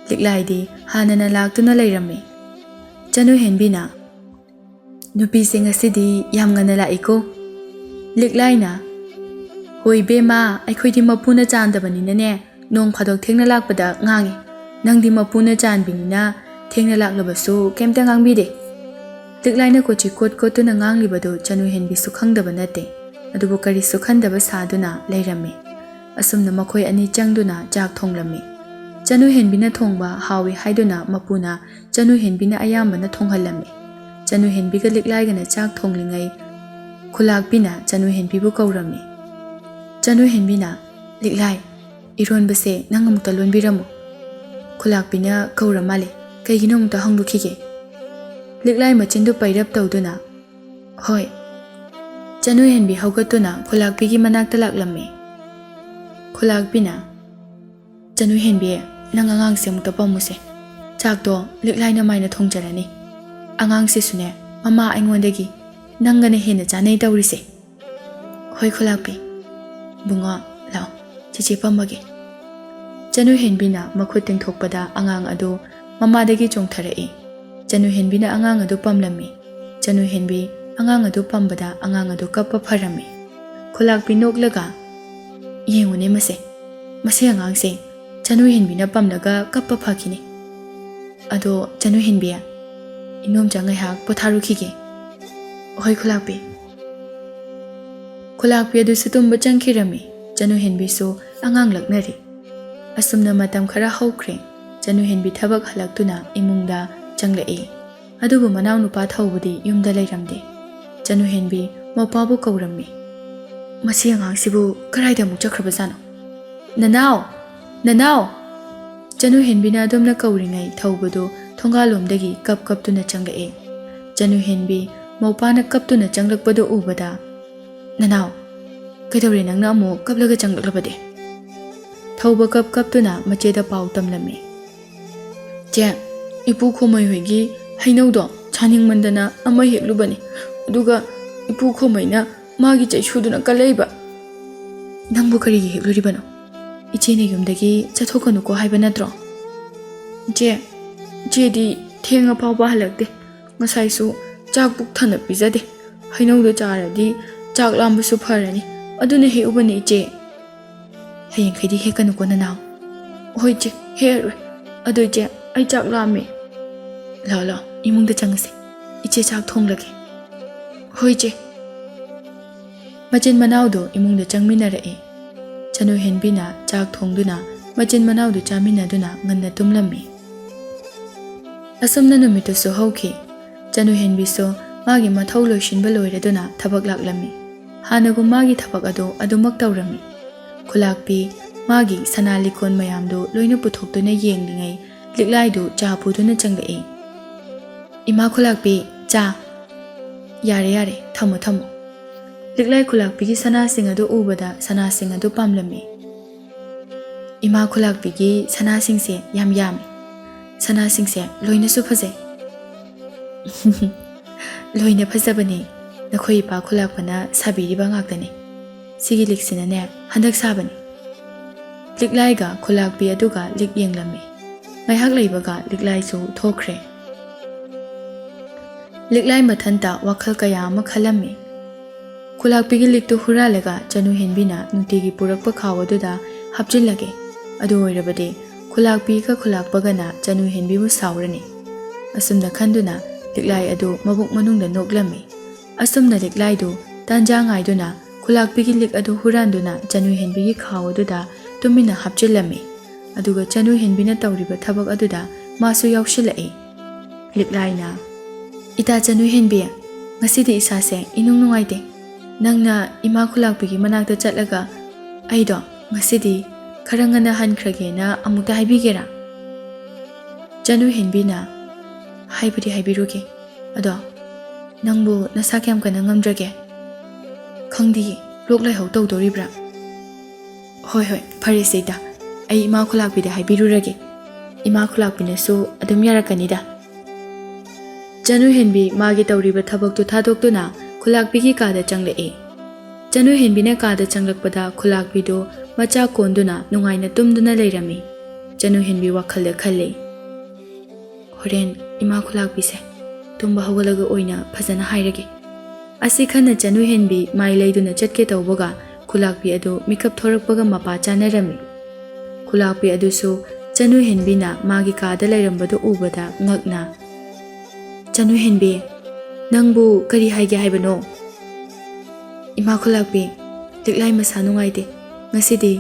ꯂꯤꯛꯂꯥꯏꯗꯤ ꯍꯥꯟꯅꯅ ꯂꯥꯛꯇꯨꯅ ꯂꯩꯔꯝꯃꯤ꯫ ꯆꯅꯨ ꯍꯦꯟꯕꯤꯅ, "ꯅꯨꯄꯤꯁꯦ ꯉꯁꯤꯗꯤ ꯌꯥꯝ ꯉꯟꯅ ꯂꯥꯛꯏꯀꯣ"꯫ ꯂꯤꯛꯂꯥꯏꯅ, "ꯍꯣꯏ ꯏꯕꯦꯝꯃ, ꯑꯩꯈꯣꯏꯗꯤ ꯃꯄꯨꯅ ꯆꯥꯟꯗꯕꯅꯤꯅꯅꯦ, ꯅꯣꯡ ꯐꯥꯗꯣꯛ ꯊꯦꯡꯅ ꯂꯥꯛꯄꯗ ꯉꯥꯡꯉꯤ꯫ ꯅꯪꯗꯤ ꯃꯄꯨꯅ ꯆꯥꯟꯕꯤꯅꯤꯅ ꯊꯦꯡꯅ ꯂꯥꯛꯂꯕꯁꯨ ꯀꯩꯝꯇ ꯉꯥꯡꯕꯤꯗꯦ"꯫ ꯂꯤꯛꯂꯥꯏꯅ ꯀꯣꯆꯤ ꯀꯣꯠ ꯀꯣꯠꯇꯨꯅ ꯉꯥꯡꯂꯤꯕꯗꯨ ꯆꯅꯨ ꯍꯦꯟꯕꯤꯁꯨ ꯈꯪꯗꯕ ꯅꯠꯇꯦ꯫ ꯑꯗꯨꯕꯨ ꯀꯔꯤꯁꯨ ꯈꯟꯗꯕ ꯁꯥꯗꯨꯅ ꯂꯩꯔꯝꯃꯤ꯫ ꯑꯁꯨꯝꯅ ꯃꯈꯣꯏ ꯑꯅꯤ ꯆꯪꯗꯨꯅ ꯆꯥꯛ ꯊꯣꯡꯂꯝꯃꯤ꯫ ꯆꯅꯨ ꯍꯦꯟꯕꯤꯅ ꯊꯣꯡꯕ ꯍꯥꯎꯏ ꯍꯥꯏꯗꯨꯅ ꯃꯄꯨꯅ ꯆꯅꯨ ꯍꯦꯟꯕꯤꯅ ꯑꯌꯥꯝꯕꯅ ꯊꯣꯡꯍꯜꯂꯝꯃꯤ꯫ ꯆꯅꯨ ꯍꯦꯟꯕꯤꯒ ꯂꯤꯛꯂꯥꯏꯒꯅ ꯆꯥꯛ ꯊꯣꯡꯂꯤꯉꯩ ꯈꯨꯂꯥꯛꯄꯤꯅ ꯆꯅꯨ ꯍꯦꯟꯕꯤꯕꯨ ꯀꯧꯔꯝꯃꯤ꯫ ꯆꯅꯨ ꯍꯦꯟꯕꯤꯅ, "ꯂꯤꯛꯂꯥꯏ, ꯏꯔꯣꯟꯕꯁꯦ ꯅꯪ ꯑꯃꯨꯛꯇ ꯂꯣꯟꯕꯤꯔꯝꯃꯨ"꯫ ꯈꯨꯂꯥꯛꯄꯤꯅ ꯀꯧꯔ ꯃꯥꯜꯂꯦ꯫ ꯀꯩꯒꯤꯅꯣ ꯑꯃꯨꯛꯇ ꯍꯪꯗꯣꯛꯈꯤꯒꯦ꯫ ꯂꯤꯛꯂꯥꯏ ꯃꯆꯤꯟꯗꯨ ꯄꯩꯔꯞ ꯇꯧꯗꯨꯅ, "ꯍꯣꯏ"꯫ ꯆꯅꯨ ꯍꯦꯟꯕꯤ ꯍꯧꯒꯠꯇꯨꯅ ꯈꯨꯂꯥꯛꯄꯤꯒꯤ ꯃꯅꯥꯛꯇ ꯂꯥꯛꯂꯝꯃꯤ꯫ ꯈꯨꯂꯥꯛꯄꯤꯅ, "ꯆꯅꯨ ꯍꯦꯟꯕꯤ, ꯅꯪ ꯑꯉꯥꯡꯁꯦ ꯑꯃꯨꯛꯇ ꯄꯝꯃꯨꯁꯦ꯫ ꯆꯥꯛꯇꯣ ꯂꯤꯛꯂꯥꯏꯅ ꯃꯥꯏꯅ ꯊꯣꯡꯖꯔꯅꯤ꯫ ꯑꯉꯥꯡꯁꯤꯁꯨꯅꯦ, ꯃꯃꯥ ꯑꯩꯉꯣꯟꯗꯒꯤ ꯅꯪꯒꯅ ꯍꯦꯟꯅ ꯆꯥꯅꯩ ꯇꯧꯔꯤꯁꯦ꯫" "ꯍꯣꯏ ꯈꯨꯂꯥꯛꯄꯤ꯫ ꯕꯨꯡꯉꯣ, ꯂꯥꯛꯑꯣ, ꯆꯦꯆꯦ ꯄꯝꯃꯒꯦ꯫" ꯆꯅꯨ ꯍꯦꯟꯕꯤꯅ ꯃꯈꯨꯠ ꯇꯤꯡꯊꯣꯛꯄꯗ ꯑꯉꯥꯡ ꯑꯗꯨ ꯃꯃꯥꯗꯒꯤ ꯆꯣꯡꯊꯔꯛꯏ꯫ ꯆꯅꯨ ꯍꯦꯟꯕꯤꯅ ꯑꯉꯥꯡ ꯑꯗꯨ ꯄꯝꯂꯝꯃꯤ꯫ ꯆꯅꯨ ꯍꯦꯟꯕꯤ ꯑꯉꯥꯡ ꯑꯗꯨ ꯄꯝꯕꯗ ꯑꯉꯥꯡ ꯑꯗꯨ ꯀꯞꯄ ꯐꯔꯝꯃꯤ꯫ ꯈꯨꯂꯥꯛꯄꯤ ꯅꯣꯛꯂꯒ, "ꯌꯦꯡꯉꯨꯅꯦ ꯃꯁꯦ, ꯃꯁꯤ ꯑꯉꯥꯡꯁꯦ ꯆꯅꯨ ꯍꯦꯟꯕꯤꯅ ꯄꯝꯂꯒ ꯀꯞꯄ ꯐꯈꯤꯅꯤ꯫ ꯑꯗꯣ ꯆꯅꯨ ꯍꯦꯟꯕꯤ, ꯏꯅꯣꯝꯆꯥ ꯉꯥꯏꯍꯥꯛ ꯄꯣꯊꯥꯔꯨꯈꯤꯒꯦ꯫" "ꯍꯣꯏ ꯈꯨꯂꯥꯛꯄꯤ꯫" ꯈꯨꯂꯥꯛꯄꯤ ꯑꯗꯨꯁꯨ ꯇꯨꯝꯕ ꯆꯪꯈꯤꯔꯝꯃꯤ꯫ ꯆꯅꯨ ꯍꯦꯟꯕꯤꯁꯨ ꯑꯉꯥꯡ ꯂꯛꯅꯔꯤ꯫ ꯑꯁꯨꯝꯅ ꯃꯇꯝ ꯈꯔ ꯍꯧꯈ꯭ꯔꯦ꯫ ꯆꯅꯨ ꯍꯦꯟꯕꯤ ꯊꯕꯛ ꯍꯜꯂꯛꯇꯨꯅ ꯏꯃꯨꯡꯗ ꯆꯪꯂꯛꯏ꯫ ꯑꯗꯨꯕꯨ ꯃꯅꯥꯎꯅꯨꯄꯥ ꯊꯧꯕꯗꯤ ꯌꯨꯝꯗ ꯂꯩꯔꯝꯗꯦ꯫ ꯆꯅꯨ ꯍꯦꯟꯕꯤ ꯃꯧꯄꯥꯕꯨ ꯀꯧꯔꯝꯃꯤ꯫ "ꯃꯁꯤ ꯑꯉꯥꯡꯁꯤꯕꯨ ꯀꯗꯥꯏꯗ ꯑꯃꯨꯛ ꯆꯠꯈ꯭ꯔꯕꯖꯥꯠꯅꯣ? ꯅꯅꯥꯎ! ꯅꯅꯥꯎ!" ꯆꯅꯨ ꯍꯦꯟꯕꯤꯅ ꯑꯗꯨꯝꯅ ꯀꯧꯔꯤꯉꯩ ꯊꯧꯕꯗꯨ ꯊꯣꯡꯒꯥꯜꯂꯣꯝꯗꯒꯤ ꯀꯞ ꯀꯞꯇꯨꯅ ꯆꯪꯂꯛꯏ꯫ ꯆꯅꯨ ꯍꯦꯟꯕꯤ ꯃꯧꯄꯥꯅ ꯀꯞꯇꯨꯅ ꯆꯪꯂꯛꯄꯗꯨ ꯎꯕꯗ, "ꯅꯅꯥꯎ, ꯀꯩꯗꯧꯔꯦ ꯅꯪꯅ ꯑꯃꯨꯛ ꯀꯞꯂꯒ ꯆꯪꯂꯛꯂꯕꯗꯤ?" ꯊꯧꯕ ꯀꯞ ꯀꯞꯇꯨꯅ ꯃꯆꯦꯗ ꯄꯥꯎ ꯇꯝꯂꯝꯃꯤ꯫ "ꯆꯦ, ꯏꯄꯨ ꯈꯣꯃꯩ ꯍꯣꯏꯒꯤ ꯍꯩꯅꯧꯗꯣ ꯆꯥꯅꯤꯡꯃꯟꯗꯅ ꯑꯃ ꯍꯦꯛꯂꯨꯕꯅꯤ꯫ ꯑꯗꯨꯒ ꯏꯄꯨ ꯈꯣꯃꯩꯅ ꯃꯥꯒꯤ ꯆꯩꯁꯨꯗꯨꯅ ꯀꯜꯂꯛꯏꯕ꯫" "ꯅꯪꯕꯨ ꯀꯔꯤꯒꯤ ꯍꯦꯛꯂꯨꯔꯤꯕꯅꯣ? ꯏꯆꯦꯅ ꯌꯨꯝꯗꯒꯤ ꯆꯠꯊꯣꯛꯀꯅꯨꯀꯣ ꯍꯥꯏꯕ ꯅꯠꯇ꯭ꯔꯣ?" "ꯏꯆꯦ, ꯏꯆꯦꯗꯤ ꯊꯦꯡꯉ ꯐꯥꯎꯕ ꯍꯜꯂꯛꯇꯦ꯫ ꯉꯁꯥꯏꯁꯨ ꯆꯥꯛ ꯄꯨꯛ ꯊꯟꯅ ꯄꯤꯖꯗꯦ꯫ ꯍꯩꯅꯧꯗꯣ ꯆꯥꯔꯗꯤ ꯆꯥꯛ ꯂꯥꯝꯕꯁꯨ ꯐꯔꯅꯤ꯫ ꯑꯗꯨꯅ ꯍꯦꯛꯎꯕꯅꯤ ꯏꯆꯦ꯫" "ꯍꯌꯦꯡꯈꯩꯗꯤ ꯍꯦꯛꯀꯅꯨꯀꯣ ꯅꯅꯥꯎ꯫" "ꯍꯣꯏ ꯏꯆꯦ, ꯍꯦꯛꯑꯔꯣꯏ꯫ ꯑꯗꯣ ꯏꯆꯦ, ꯑꯩ ꯆꯥꯛ ꯂꯥꯝꯃꯦ꯫" "ꯂꯥꯛꯑꯣ, ꯂꯥꯛꯑꯣ, ꯏꯃꯨꯡꯗ ꯆꯪꯉꯁꯦ꯫ ꯏꯆꯦ ꯆꯥꯛ ꯊꯣꯡꯂꯒꯦ꯫" "ꯍꯣꯏ ꯏꯆꯦ꯫" ꯃꯆꯤꯟ ꯃꯅꯥꯎꯗꯨ ꯏꯃꯨꯡꯗ ꯆꯪꯃꯤꯟꯅꯔꯛꯏ꯫ ꯆꯅꯨ ꯍꯦꯟꯕꯤꯅ ꯆꯥꯛ ꯊꯣꯡꯗꯨꯅ ꯃꯆꯤꯟ ꯃꯅꯥꯎꯗꯨ ꯆꯥꯃꯤꯟꯅꯗꯨꯅ ꯉꯟꯅ ꯇꯨꯝꯂꯝꯃꯤ꯫ ꯑꯁꯨꯝꯅ ꯅꯨꯃꯤꯠꯇꯨꯁꯨ ꯍꯧꯈꯤ꯫ ꯆꯅꯨ ꯍꯦꯟꯕꯤꯁꯨ ꯃꯥꯒꯤ ꯃꯊꯧ ꯂꯣꯏꯁꯤꯟꯕ ꯂꯣꯏꯔꯗꯨꯅ ꯊꯕꯛ ꯂꯥꯛꯂꯝꯃꯤ꯫ ꯍꯥꯟꯅꯒꯨꯝ ꯃꯥꯒꯤ ꯊꯕꯛ ꯑꯗꯨ ꯑꯗꯨꯃꯛ ꯇꯧꯔꯝꯃꯤ꯫ ꯈꯨꯂꯥꯛꯄꯤ ꯃꯥꯒꯤ ꯁꯅꯥ ꯂꯤꯛꯀꯣꯟ ꯃꯌꯥꯝꯗꯨ ꯂꯣꯏꯅ ꯄꯨꯊꯣꯛꯇꯨꯅ ꯌꯦꯡꯂꯤꯉꯩ ꯂꯤꯛꯂꯥꯏꯗꯨ ꯆꯥ ꯄꯨꯗꯨꯅ ꯆꯪꯂꯛꯏ꯫ "ꯏꯃꯥ ꯈꯨꯂꯥꯛꯄꯤ, ꯆꯥ꯫" "ꯌꯥꯔꯦ, ꯌꯥꯔꯦ, ꯊꯝꯃꯣ, ꯊꯝꯃꯣ꯫" ꯂꯤꯛꯂꯥꯏ ꯈꯨꯂꯥꯛꯄꯤꯒꯤ ꯁꯅꯥꯁꯤꯡ ꯑꯗꯨ ꯎꯕꯗ ꯁꯅꯥꯁꯤꯡ ꯑꯗꯨ ꯄꯥꯝꯂꯝꯃꯤ꯫ "ꯏꯃꯥ ꯈꯨꯂꯥꯛꯄꯤꯒꯤ ꯁꯅꯥꯁꯤꯡꯁꯦ ꯌꯥꯝ ꯌꯥꯝꯃꯤ꯫ ꯁꯅꯥꯁꯤꯡꯁꯦ ꯂꯣꯏꯅꯁꯨ ꯐꯖꯩ꯫" "ꯂꯣꯏꯅ ꯐꯖꯕꯅꯤ꯫ ꯅꯈꯣꯏ ꯏꯄꯥ ꯈꯨꯂꯥꯛꯄꯅ ꯁꯥꯕꯤꯔꯤꯕ ꯉꯥꯛꯇꯅꯤ꯫ ꯁꯤꯒꯤ ꯂꯤꯛꯁꯤꯅꯅꯦ ꯍꯟꯗꯛ ꯁꯥꯕꯅꯤ꯫" ꯂꯤꯛꯂꯥꯏꯒ ꯈꯨꯂꯥꯛꯄꯤ ꯑꯗꯨꯒ ꯂꯤꯛ ꯌꯦꯡꯂꯝꯃꯤ꯫ ꯉꯥꯏꯍꯥꯛ ꯂꯩꯕꯒ ꯂꯤꯛꯂꯥꯏꯁꯨ ꯊꯣꯛꯈ꯭ꯔꯦ꯫ ꯂꯤꯛꯂꯥꯏ ꯃꯊꯟꯇ ꯋꯥꯈꯜ ꯀꯌꯥ ꯑꯃ ꯈꯜꯂꯝꯃꯤ꯫ "ꯈꯨꯂꯥꯛꯄꯤꯒꯤ ꯂꯤꯛꯇꯨ ꯍꯨꯔꯥꯜꯂꯒ ꯆꯅꯨ ꯍꯦꯟꯕꯤꯅ ꯅꯨꯡꯇꯤꯒꯤ ꯄꯨꯔꯛꯄ ꯈꯥꯎ ꯑꯗꯨꯗ ꯍꯥꯞꯆꯤꯜꯂꯒꯦ꯫ ꯑꯗꯨ ꯑꯣꯏꯔꯕꯗꯤ ꯈꯨꯂꯥꯛꯄꯤꯒ ꯈꯨꯂꯥꯛꯄꯒꯅ ꯆꯅꯨ ꯍꯦꯟꯕꯤꯕꯨ ꯁꯥꯎꯔꯅꯤ꯫" ꯑꯁꯨꯝꯅ ꯈꯟꯗꯨꯅ ꯂꯤꯛꯂꯥꯏ ꯑꯗꯨ ꯃꯕꯨꯛ ꯃꯅꯨꯡꯗ ꯅꯣꯛꯂꯝꯃꯤ꯫ ꯑꯁꯨꯝꯅ ꯂꯤꯛꯂꯥꯏꯗꯨ ꯇꯥꯟꯖꯥ ꯉꯥꯏꯗꯨꯅ ꯈꯨꯂꯥꯛꯄꯤꯒꯤ ꯂꯤꯛ ꯑꯗꯨ ꯍꯨꯔꯥꯟꯗꯨꯅ ꯆꯅꯨ ꯍꯦꯟꯕꯤꯒꯤ ꯈꯥꯎ ꯑꯗꯨꯗ ꯇꯨꯃꯤꯟꯅ ꯍꯥꯞꯆꯤꯜꯂꯝꯃꯤ꯫ ꯑꯗꯨꯒ ꯆꯅꯨ ꯍꯦꯟꯕꯤꯅ ꯇꯧꯔꯤꯕ ꯊꯕꯛ ꯑꯗꯨꯗ ꯃꯥꯁꯨ ꯌꯥꯎꯁꯤꯜꯂꯛꯏ꯫ ꯂꯤꯛꯂꯥꯏꯅ, "ꯏꯇꯥ ꯆꯅꯨ ꯍꯦꯟꯕꯤ, ꯉꯁꯤꯗꯤ ꯏꯁꯥꯁꯦ ꯏꯅꯨꯡ ꯅꯨꯡꯉꯥꯏꯇꯦ꯫ ꯅꯪꯅ ꯏꯃꯥ ꯈꯨꯂꯥꯛꯄꯤꯒꯤ ꯃꯅꯥꯛꯇ ꯆꯠꯂꯒ ꯑꯩꯗꯣ ꯉꯁꯤꯗꯤ ꯈꯔ ꯉꯟꯅ ꯍꯟꯈ꯭ꯔꯒꯦꯅ ꯑꯃꯨꯛꯇ ꯍꯥꯏꯕꯤꯒꯦꯔꯥ?" ꯆꯅꯨ ꯍꯦꯟꯕꯤꯅ, "ꯍꯥꯏꯕꯨꯗꯤ ꯍꯥꯏꯕꯤꯔꯨꯒꯦ꯫ ꯑꯗꯣ ꯅꯪꯕꯨ ꯅꯁꯥ ꯀꯌꯥꯝ ꯀꯟꯅ ꯉꯝꯗ꯭ꯔꯒꯦ?" "ꯈꯪꯗꯤꯌꯦ, ꯂꯣꯛ ꯂꯥꯏꯍꯧ ꯇꯧꯗꯣꯔꯤꯕ꯭ꯔꯥ?" "ꯍꯣꯏ, ꯍꯣꯏ, ꯐꯔꯦꯁꯦ ꯏꯇꯥ꯫ ꯑꯩ ꯏꯃꯥ ꯈꯨꯂꯥꯛꯄꯤꯗ ꯍꯥꯏꯕꯤꯔꯨꯔꯒꯦ꯫ ꯏꯃꯥ ꯈꯨꯂꯥꯛꯄꯤꯅꯁꯨ ꯑꯗꯨꯝ ꯌꯥꯔꯛꯀꯅꯤꯗ꯫" ꯆꯅꯨ ꯍꯦꯟꯕꯤ ꯃꯥꯒꯤ ꯇꯧꯔꯤꯕ ꯊꯕꯛꯇꯨ ꯊꯥꯗꯣꯛꯇꯨꯅ ꯈꯨꯂꯥꯛꯄꯤꯒꯤ ꯀꯥꯗ ꯆꯪꯂꯛꯏ꯫ ꯆꯅꯨ ꯍꯦꯟꯕꯤꯅ ꯀꯥꯗ ꯆꯪꯂꯛꯄꯗ ꯈꯨꯂꯥꯛꯄꯤꯗꯨ ꯃꯆꯥ ꯀꯣꯟꯗꯨꯅ ꯅꯨꯡꯉꯥꯏꯅ ꯇꯨꯝꯗꯨꯅ ꯂꯩꯔꯝꯃꯤ꯫ ꯆꯅꯨ ꯍꯦꯟꯕꯤ ꯋꯥꯈꯜꯗ ꯈꯜꯂꯤ, "ꯍꯣꯔꯦꯟ ꯏꯃꯥ ꯈꯨꯂꯥꯛꯄꯤꯁꯦ ꯇꯨꯝꯕ ꯍꯧꯒꯠꯂꯒ ꯑꯣꯏꯅ ꯐꯖꯅ ꯍꯥꯏꯔꯒꯦ꯫" ꯑꯁꯤ ꯈꯟꯅ ꯆꯅꯨ ꯍꯦꯟꯕꯤ ꯃꯥꯏ ꯂꯩꯗꯨꯅ ꯆꯠꯀꯦ ꯇꯧꯕꯒ ꯈꯨꯂꯥꯛꯄꯤ ꯑꯗꯨ ꯃꯤꯀꯞ ꯊꯣꯔꯛꯄꯒ ꯃꯄꯥ ꯆꯥꯅꯔꯝꯃꯤ꯫ ꯈꯨꯂꯥꯛꯄꯤ ꯑꯗꯨꯁꯨ ꯆꯅꯨ ꯍꯦꯟꯕꯤꯅ ꯃꯥꯒꯤ ꯀꯥꯗ ꯂꯩꯔꯝꯕꯗꯨ ꯎꯕꯗ ꯉꯛꯅ, "ꯆꯅꯨ ꯍꯦꯟꯕꯤ, ꯅꯪꯕꯨ ꯀꯔꯤ ꯍꯥꯏꯒꯦ ꯍꯥꯏꯕꯅꯣ?" "ꯏꯃꯥ ꯈꯨꯂꯥꯛꯄꯤ, ꯂꯤꯛꯂꯥꯏ ꯃꯁꯥ ꯅꯨꯡꯉꯥꯏꯇꯦ꯫ ꯉꯁꯤꯗꯤ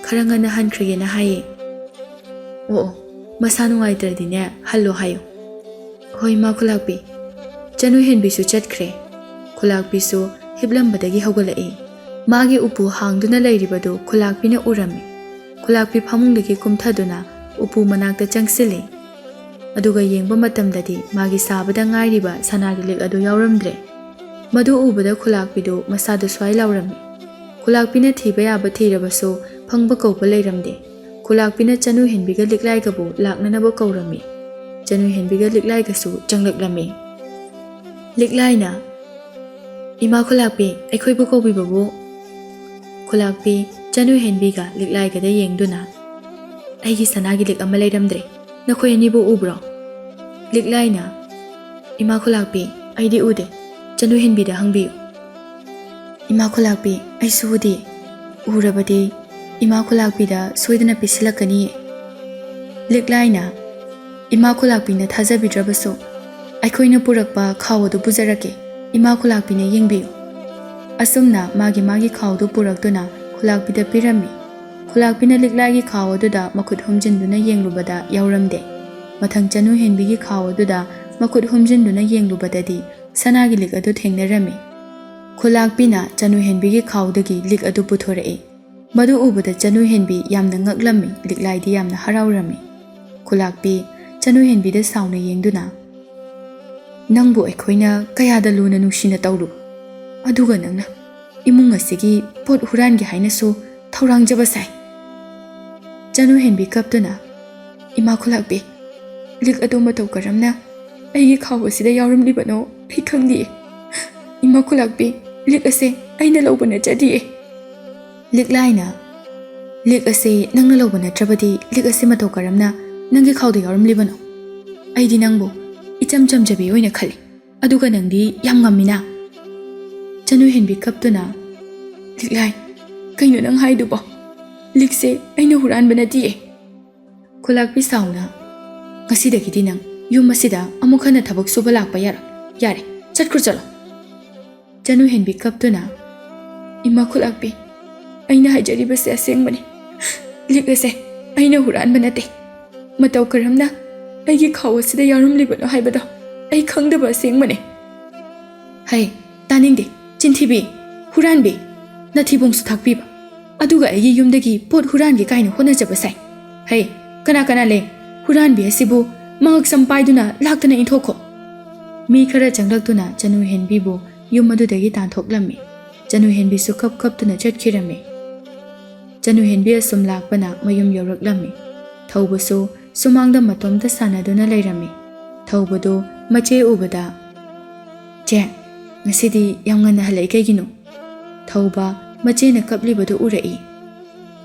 ꯈꯔ ꯉꯟꯅ ꯍꯟꯈ꯭ꯔꯒꯦꯅ ꯍꯥꯏꯌꯦ꯫" "ꯑꯣ, ꯑꯣ, ꯃꯁꯥ ꯅꯨꯡꯉꯥꯏꯇ꯭ꯔꯗꯤꯅꯦ ꯍꯜꯂꯣ ꯍꯥꯏꯌꯨ꯫" "ꯍꯣꯏ ꯏꯃꯥ ꯈꯨꯂꯥꯛꯄꯤ꯫" ꯆꯅꯨ ꯍꯦꯟꯕꯤꯁꯨ ꯆꯠꯈ꯭ꯔꯦ꯫ ꯈꯨꯂꯥꯛꯄꯤꯁꯨ ꯍꯤꯞꯂꯝꯕꯗꯒꯤ ꯍꯧꯒꯠꯂꯛꯏ꯫ ꯃꯥꯒꯤ ꯎꯄꯨ ꯍꯥꯡꯗꯨꯅ ꯂꯩꯔꯤꯕꯗꯨ ꯈꯨꯂꯥꯛꯄꯤꯅ ꯎꯔꯝꯃꯤ꯫ ꯈꯨꯂꯥꯛꯄꯤ ꯐꯃꯨꯡꯗꯒꯤ ꯀꯨꯝꯊꯗꯨꯅ ꯎꯄꯨ ꯃꯅꯥꯛꯇ ꯆꯪꯁꯤꯜꯂꯤ꯫ ꯑꯗꯨꯒ ꯌꯦꯡꯕ ꯃꯇꯝꯗꯗꯤ ꯃꯥꯒꯤ ꯁꯥꯕꯗ ꯉꯥꯏꯔꯤꯕ ꯁꯅꯥꯒꯤ ꯂꯤꯛ ꯑꯗꯨ ꯌꯥꯎꯔꯝꯗ꯭ꯔꯦ꯫ ꯃꯗꯨ ꯎꯕꯗ ꯈꯨꯂꯥꯛꯄꯤꯗꯨ ꯃꯁꯥꯗ ꯁ꯭ꯋꯥꯏ ꯂꯥꯎꯔꯝꯃꯤ꯫ ꯈꯨꯂꯥꯛꯄꯤꯅ ꯊꯤꯕ ꯌꯥꯕ ꯊꯤꯔꯕꯁꯨ ꯐꯪꯕ ꯀꯧꯕ ꯂꯩꯔꯝꯗꯦ꯫ ꯈꯨꯂꯥꯛꯄꯤꯅ ꯆꯅꯨ ꯍꯦꯟꯕꯤꯒ ꯂꯤꯛꯂꯥꯏꯒꯕꯨ ꯂꯥꯛꯅꯅꯕ ꯀꯧꯔꯝꯃꯤ꯫ ꯆꯅꯨ ꯍꯦꯟꯕꯤꯒ ꯂꯤꯛꯂꯥꯏꯒꯁꯨ ꯆꯪꯂꯛꯂꯝꯃꯤ꯫ ꯂꯤꯛꯂꯥꯏꯅ, "ꯏꯃꯥ ꯈꯨꯂꯥꯛꯄꯤ, ꯑꯩꯈꯣꯏꯕꯨ ꯀꯧꯕꯤꯕꯕꯨ?" ꯈꯨꯂꯥꯛꯄꯤ ꯆꯅꯨ ꯍꯦꯟꯕꯤꯒ ꯂꯤꯛꯂꯥꯏꯒꯗ ꯌꯦꯡꯗꯨꯅ, "ꯑꯩꯒꯤ ꯁꯅꯥꯒꯤ ꯂꯤꯛ ꯑꯃ ꯂꯩꯔꯝꯗ꯭ꯔꯦ꯫ ꯅꯈꯣꯏ ꯑꯅꯤꯕꯨ ꯎꯕ꯭ꯔꯣ?" ꯂꯤꯛꯂꯥꯏꯅ, "ꯏꯃꯥ ꯈꯨꯂꯥꯛꯄꯤ, ꯑꯩꯗꯤ ꯎꯗꯦ꯫ ꯆꯅꯨ ꯍꯦꯟꯕꯤꯗ ꯍꯪꯕꯤꯌꯨ꯫" "ꯏꯃꯥ ꯈꯨꯂꯥꯛꯄꯤ, ꯑꯩꯁꯨ ꯎꯗꯦ꯫ ꯎꯔꯕꯗꯤ ꯏꯃꯥ ꯈꯨꯂꯥꯛꯄꯤꯗ ꯁꯣꯏꯗꯅ ꯄꯤꯁꯤꯜꯂꯛꯀꯅꯤꯌꯦ꯫" ꯂꯤꯛꯂꯥꯏꯅ, "ꯏꯃꯥ ꯈꯨꯂꯥꯛꯄꯤꯅ ꯊꯥꯖꯕꯤꯗ꯭ꯔꯕꯁꯨ ꯑꯩꯈꯣꯏꯅ ꯄꯨꯔꯛꯄ ꯈꯥꯎ ꯑꯗꯨ ꯄꯨꯖꯔꯛꯀꯦ꯫ ꯏꯃꯥ ꯈꯨꯂꯥꯛꯄꯤꯅ ꯌꯦꯡꯕꯤꯌꯨ꯫" ꯑꯁꯨꯝꯅ ꯃꯥꯒꯤ ꯃꯥꯒꯤ ꯈꯥꯎꯗꯨ ꯄꯨꯔꯛꯇꯨꯅ ꯈꯨꯂꯥꯛꯄꯤꯗ ꯄꯤꯔꯝꯃꯤ꯫ ꯈꯨꯂꯥꯛꯄꯤꯅ ꯂꯤꯛꯂꯥꯏꯒꯤ ꯈꯥꯎ ꯑꯗꯨꯗ ꯃꯈꯨꯠ ꯍꯨꯝꯖꯤꯟꯗꯨꯅ ꯌꯦꯡꯂꯨꯕꯗ ꯌꯥꯎꯔꯝꯗꯦ꯫ ꯃꯊꯪ ꯆꯅꯨ ꯍꯦꯟꯕꯤꯒꯤ ꯈꯥꯎ ꯑꯗꯨꯗ ꯃꯈꯨꯠ ꯍꯨꯝꯖꯤꯟꯗꯨꯅ ꯌꯦꯡꯂꯨꯕꯗꯗꯤ ꯁꯅꯥꯒꯤ ꯂꯤꯛ ꯑꯗꯨ ꯊꯦꯡꯅꯔꯝꯃꯤ꯫ ꯈꯨꯂꯥꯛꯄꯤꯅ ꯆꯅꯨ ꯍꯦꯟꯕꯤꯒꯤ ꯈꯥꯎꯗꯒꯤ ꯂꯤꯛ ꯑꯗꯨ ꯄꯨꯊꯣꯔꯛꯏ꯫ ꯃꯗꯨ ꯎꯕꯗ ꯆꯅꯨ ꯍꯦꯟꯕꯤ ꯌꯥꯝꯅ ꯉꯛꯂꯝꯃꯤ, ꯂꯤꯛꯂꯥꯏꯗꯤ ꯌꯥꯝꯅ ꯍꯔꯥꯎꯔꯝꯃꯤ꯫ ꯈꯨꯂꯥꯛꯄꯤ ꯆꯅꯨ ꯍꯦꯟꯕꯤꯗ ꯁꯥꯎꯅ ꯌꯦꯡꯗꯨꯅ, "ꯅꯪꯕꯨ ꯑꯩꯈꯣꯏꯅ ꯀꯌꯥꯗ ꯂꯨꯅ ꯅꯨꯡꯁꯤꯅ ꯇꯧꯔꯨ, ꯑꯗꯨꯒ ꯅꯪꯅ ꯏꯃꯨꯡ ꯑꯁꯤꯒꯤ ꯄꯣꯠ ꯍꯨꯔꯥꯟꯒꯦ ꯍꯥꯏꯅꯁꯨ ꯊꯧꯔꯥꯡꯖꯕ ꯁꯥꯏ꯫" ꯆꯅꯨ ꯍꯦꯟꯕꯤ ꯀꯞꯇꯨꯅ, "ꯏꯃꯥ ꯈꯨꯂꯥꯛꯄꯤ, ꯂꯤꯛ ꯑꯗꯨ ꯃꯇꯧ ꯀꯔꯝꯅ ꯑꯩꯒꯤ ꯈꯥꯎ ꯑꯁꯤꯗ ꯌꯥꯎꯔꯝꯂꯤꯕꯅꯣ ꯑꯩ ꯈꯪꯗꯤꯌꯦ꯫ ꯏꯃꯥ ꯈꯨꯂꯥꯛꯄꯤ, ꯂꯤꯛ ꯑꯁꯦ ꯑꯩꯅ ꯂꯧꯕ ꯅꯠꯆꯗꯤꯌꯦ꯫" ꯂꯤꯛꯂꯥꯏꯅ, "ꯂꯤꯛ ꯑꯁꯦ ꯅꯪꯅ ꯂꯧꯕ ꯅꯠꯇ꯭ꯔꯕꯗꯤ ꯂꯤꯛ ꯑꯁꯦ ꯃꯇꯧ ꯀꯔꯝꯅ ꯅꯪꯒꯤ ꯈꯥꯎꯗ ꯌꯥꯎꯔꯝꯂꯤꯕꯅꯣ? ꯑꯩꯗꯤ ꯅꯪꯕꯨ ꯏꯆꯝ ꯆꯝꯖꯕꯤ ꯑꯣꯏꯅ ꯈꯜꯂꯤ, ꯑꯗꯨꯒ ꯅꯪꯗꯤ ꯌꯥꯝ ꯉꯝꯃꯤꯅ꯫" ꯆꯅꯨ ꯍꯦꯟꯕꯤ ꯀꯞꯇꯨꯅ, "ꯂꯤꯛꯂꯥꯏ, ꯀꯩꯅꯣ ꯅꯪ ꯍꯥꯏꯗꯨꯕꯣ? ꯂꯤꯛꯁꯦ ꯑꯩꯅ ꯍꯨꯔꯥꯟꯕ ꯅꯠꯇꯤꯌꯦ꯫" ꯈꯨꯂꯥꯛꯄꯤ ꯁꯥꯎꯅ, "ꯉꯁꯤꯗꯒꯤꯗꯤ ꯅꯪ ꯌꯨꯝ ꯑꯁꯤꯗ ꯑꯃꯨꯛ ꯍꯟꯅ ꯊꯕꯛ ꯁꯨꯕ ꯂꯥꯛꯄ ꯌꯥꯔꯣꯏ꯫ ꯌꯥꯔꯦ, ꯆꯠꯈ꯭ꯔꯣ, ꯆꯠꯂꯣ꯫" ꯆꯅꯨ ꯍꯦꯟꯕꯤ ꯀꯞꯇꯨꯅ, "ꯏꯃꯥ ꯈꯨꯂꯥꯛꯄꯤ, ꯑꯩꯅ ꯍꯥꯏꯖꯔꯤꯕꯁꯦ ꯑꯁꯦꯡꯕꯅꯤ꯫ ꯂꯤꯛ ꯑꯁꯦ ꯑꯩꯅ ꯍꯨꯔꯥꯟꯕ ꯅꯠꯇꯦ꯫ ꯃꯇꯧ ꯀꯔꯝꯅ ꯑꯩꯒꯤ ꯈꯥꯎ ꯑꯁꯤꯗ ꯌꯥꯎꯔꯝꯂꯤꯕꯅꯣ ꯍꯥꯏꯕꯗꯣ ꯑꯩ ꯈꯪꯗꯕ ꯑꯁꯦꯡꯕꯅꯤ꯫" "ꯍꯩ, ꯇꯥꯅꯤꯡꯗꯦ, ꯆꯤꯟꯊꯤꯕꯤ, ꯍꯨꯔꯥꯟꯕꯤ, ꯅꯊꯤꯕꯣꯡꯁꯨ ꯊꯥꯛꯄꯤꯕ, ꯑꯗꯨꯒ ꯑꯩꯒꯤ ꯌꯨꯝꯗꯒꯤ ꯄꯣꯠ ꯍꯨꯔꯥꯟꯒꯦ ꯀꯥꯏꯅ ꯍꯣꯠꯅꯖꯕ ꯁꯥꯏ꯫ ꯍꯩ, ꯀꯅꯥ ꯀꯅꯥ ꯂꯩ? ꯍꯨꯔꯥꯟꯕꯤ ꯑꯁꯤꯕꯨ ꯃꯉꯛ ꯁꯝ ꯄꯥꯏꯗꯨꯅ ꯂꯥꯛꯇꯅ ꯏꯟꯊꯣꯛꯈꯣ꯫" ꯃꯤ ꯈꯔ ꯆꯪꯂꯛꯇꯨꯅ ꯆꯅꯨ ꯍꯦꯟꯕꯤꯕꯨ ꯌꯨꯝ ꯑꯗꯨꯗꯒꯤ ꯇꯥꯟꯊꯣꯛꯂꯝꯃꯤ꯫ ꯆꯅꯨ ꯍꯦꯟꯕꯤꯁꯨ ꯀꯞ ꯀꯞꯇꯨꯅ ꯆꯠꯈꯤꯔꯝꯃꯤ꯫ ꯆꯅꯨ ꯍꯦꯟꯕꯤ ꯑꯁꯨꯝ ꯂꯥꯛꯄꯅ ꯃꯌꯨꯝ ꯌꯧꯔꯛꯂꯝꯃꯤ꯫ ꯊꯧꯕꯁꯨ ꯁꯨꯃꯥꯡꯗ ꯃꯇꯣꯝꯇ ꯁꯥꯟꯅꯗꯨꯅ ꯂꯩꯔꯝꯃꯤ꯫ ꯊꯧꯕꯗꯨ ꯃꯆꯦ ꯎꯕꯗ, "ꯆꯦ, ꯉꯁꯤꯗꯤ ꯌꯥꯝ ꯉꯟꯅ ꯍꯜꯂꯛꯏ ꯀꯩꯒꯤꯅꯣ?" ꯊꯧꯕ ꯃꯆꯦꯅ ꯀꯞꯂꯤꯕꯗꯨ ꯎꯔꯛꯏ꯫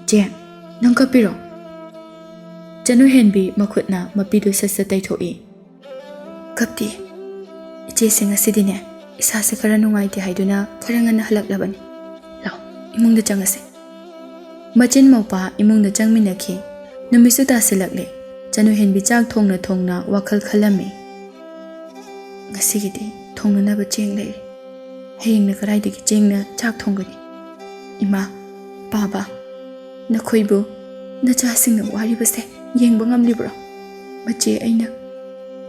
"ꯆꯦ, ꯅꯪ ꯀꯞꯄꯤꯔꯣ?" ꯆꯅꯨ ꯍꯦꯟꯕꯤ ꯃꯈꯨꯠꯅ ꯃꯄꯤꯗꯨ ꯁꯠ ꯁꯠ ꯇꯩꯊꯣꯛꯏ꯫ "ꯀꯞꯇꯦ꯫ ꯏꯆꯦꯁꯦ ꯉꯁꯤꯗꯤꯅꯦ, ꯏꯁꯥꯁꯦ ꯈꯔ ꯅꯨꯡꯉꯥꯏꯇꯦ ꯍꯥꯏꯗꯨꯅ ꯈꯔ ꯉꯟꯅ ꯍꯜꯂꯛꯂꯕꯅꯤ꯫ ꯂꯥꯎ, ꯏꯃꯨꯡꯗ ꯆꯪꯉꯁꯦ꯫" ꯃꯆꯤꯟ ꯃꯧꯄꯥ ꯏꯃꯨꯡꯗ ꯆꯪꯃꯤꯟꯅꯈꯤ꯫ ꯅꯨꯃꯤꯠꯁꯨ ꯇꯥꯁꯤꯜꯂꯛꯂꯦ꯫ ꯆꯅꯨ ꯍꯦꯟꯕꯤ ꯆꯥꯛ ꯊꯣꯡꯅ ꯊꯣꯡꯅ ꯋꯥꯈꯜ ꯈꯜꯂꯝꯃꯤ꯫ "ꯉꯁꯤꯒꯤꯗꯤ ꯊꯣꯡꯅꯅꯕ ꯆꯦꯡ ꯂꯩꯔꯦ꯫ ꯍꯌꯦꯡꯅ ꯀꯗꯥꯏꯗꯒꯤ ꯆꯦꯡꯅ ꯆꯥꯛ ꯊꯣꯡꯒꯅꯤ? ꯏꯃꯥ, ꯄꯥꯕ, ꯅꯈꯣꯏꯕꯨ ꯅꯆꯥꯁꯤꯡꯅ ꯋꯥꯔꯤꯕꯁꯦ ꯌꯦꯡꯕ ꯉꯝꯂꯤꯕ꯭ꯔꯣ? ꯃꯆꯦ ꯑꯩꯅ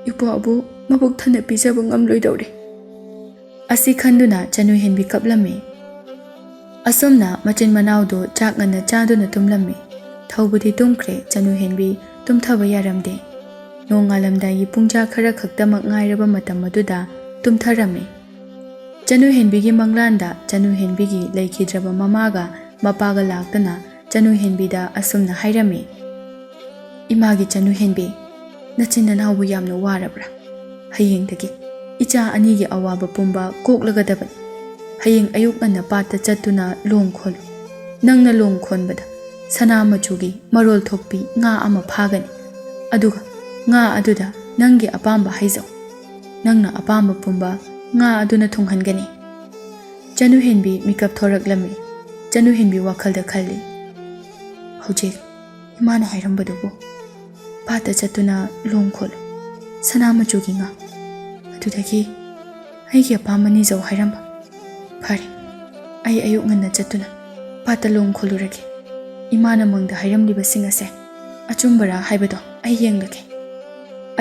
ꯏꯄ꯭ꯋꯥꯕꯨ ꯃꯕꯨꯛ ꯊꯟꯅ ꯄꯤꯖꯕ ꯉꯝꯂꯣꯏꯗꯧꯔꯦ꯫" ꯑꯁꯤ ꯈꯟꯗꯨꯅ ꯆꯅꯨ ꯍꯦꯟꯕꯤ ꯀꯞꯂꯝꯃꯤ꯫ ꯑꯁꯨꯝꯅ ꯃꯆꯤꯟ ꯃꯅꯥꯎꯗꯨ ꯆꯥꯛ ꯉꯟꯅ ꯆꯥꯗꯨꯅ ꯇꯨꯝꯂꯝꯃꯤ꯫ ꯊꯧꯕꯗꯤ ꯇꯨꯝꯈ꯭ꯔꯦ, ꯆꯅꯨ ꯍꯦꯟꯕꯤ ꯇꯨꯝꯊꯕ ꯌꯥꯔꯝꯗꯦ꯫ ꯅꯣꯡꯉꯥꯜꯂꯝꯗꯥꯏꯒꯤ ꯄꯨꯡꯖꯥ ꯈꯔ ꯈꯛꯇꯃꯛ ꯉꯥꯏꯔꯕ ꯃꯇꯝ ꯑꯗꯨꯗ ꯇꯨꯝꯊꯔꯝꯃꯤ꯫ ꯆꯅꯨ ꯍꯦꯟꯕꯤꯒꯤ ꯃꯪꯂꯥꯟꯗ ꯆꯅꯨ ꯍꯦꯟꯕꯤꯒꯤ ꯂꯩꯈꯤꯗ꯭ꯔꯕ ꯃꯃꯥꯒ ꯃꯄꯥꯒ ꯂꯥꯛꯇꯨꯅ ꯆꯅꯨ ꯍꯦꯟꯕꯤꯗ ꯑꯁꯨꯝꯅ ꯍꯥꯏꯔꯝꯃꯤ, "ꯏꯃꯥꯒꯤ ꯆꯅꯨ ꯍꯦꯟꯕꯤ, ꯅꯆꯤꯟ ꯅꯅꯥꯎꯕꯨ ꯌꯥꯝꯅ ꯋꯥꯔꯕ꯭ꯔꯥ? ꯍꯌꯦꯡꯗꯒꯤ ꯏꯆꯥ ꯑꯅꯤꯒꯤ ꯑꯋꯥꯕ ꯄꯨꯝꯕ ꯀꯣꯛꯂꯒꯗꯕꯅꯤ꯫ ꯍꯌꯦꯡ ꯑꯌꯨꯛ ꯉꯟꯅ ꯄꯥꯠꯇ ꯆꯠꯇꯨꯅ ꯂꯣꯡ ꯈꯣꯜꯂꯨ꯫ ꯅꯪꯅ ꯂꯣꯡ ꯈꯣꯟꯕꯗ ꯁꯅꯥ ꯃꯆꯨꯒꯤ ꯃꯔꯣꯜ ꯊꯣꯛꯄꯤ ꯉꯥ ꯑꯃ ꯐꯥꯒꯅꯤ꯫ ꯑꯗꯨꯒ ꯉꯥ ꯑꯗꯨꯗ ꯅꯪꯒꯤ ꯑꯄꯥꯝꯕ ꯍꯥꯏꯖꯧ꯫ ꯅꯪꯅ ꯑꯄꯥꯝꯕ ꯄꯨꯝꯕ ꯉꯥ ꯑꯗꯨꯅ ꯊꯨꯡꯍꯟꯒꯅꯤ꯫" ꯆꯅꯨ ꯍꯦꯟꯕꯤ ꯃꯤꯀꯞ ꯊꯣꯔꯛꯂꯝꯃꯤ꯫ ꯆꯅꯨ ꯍꯦꯟꯕꯤ ꯋꯥꯈꯜꯗ ꯈꯜꯂꯤ, "ꯍꯧꯖꯤꯛ ꯏꯃꯥꯅ ꯍꯥꯏꯔꯝꯕꯗꯨꯕꯨ ꯄꯥꯠꯇ ꯆꯠꯇꯨꯅ ꯂꯣꯡ ꯈꯣꯠꯂꯨ, ꯁꯅꯥ ꯃꯆꯨꯒꯤ ꯉꯥ, ꯑꯗꯨꯗꯒꯤ ꯑꯩꯒꯤ ꯑꯄꯥꯝꯕ ꯅꯤꯖꯧ ꯍꯥꯏꯔꯝꯕ꯫ ꯐꯔꯦ, ꯑꯩ ꯑꯌꯨꯛ ꯉꯟꯅ ꯆꯠꯇꯨꯅ ꯄꯥꯠꯇ ꯂꯣꯡ ꯈꯣꯜꯂꯨꯔꯒꯦ꯫ ꯏꯃꯥꯅ ꯃꯪꯗ ꯍꯥꯏꯔꯝꯂꯤꯕꯁꯤꯡ ꯑꯁꯦ ꯑꯆꯨꯝꯕꯔꯥ ꯍꯥꯏꯕꯗꯣ ꯑꯩ ꯌꯦꯡꯂꯒꯦ꯫"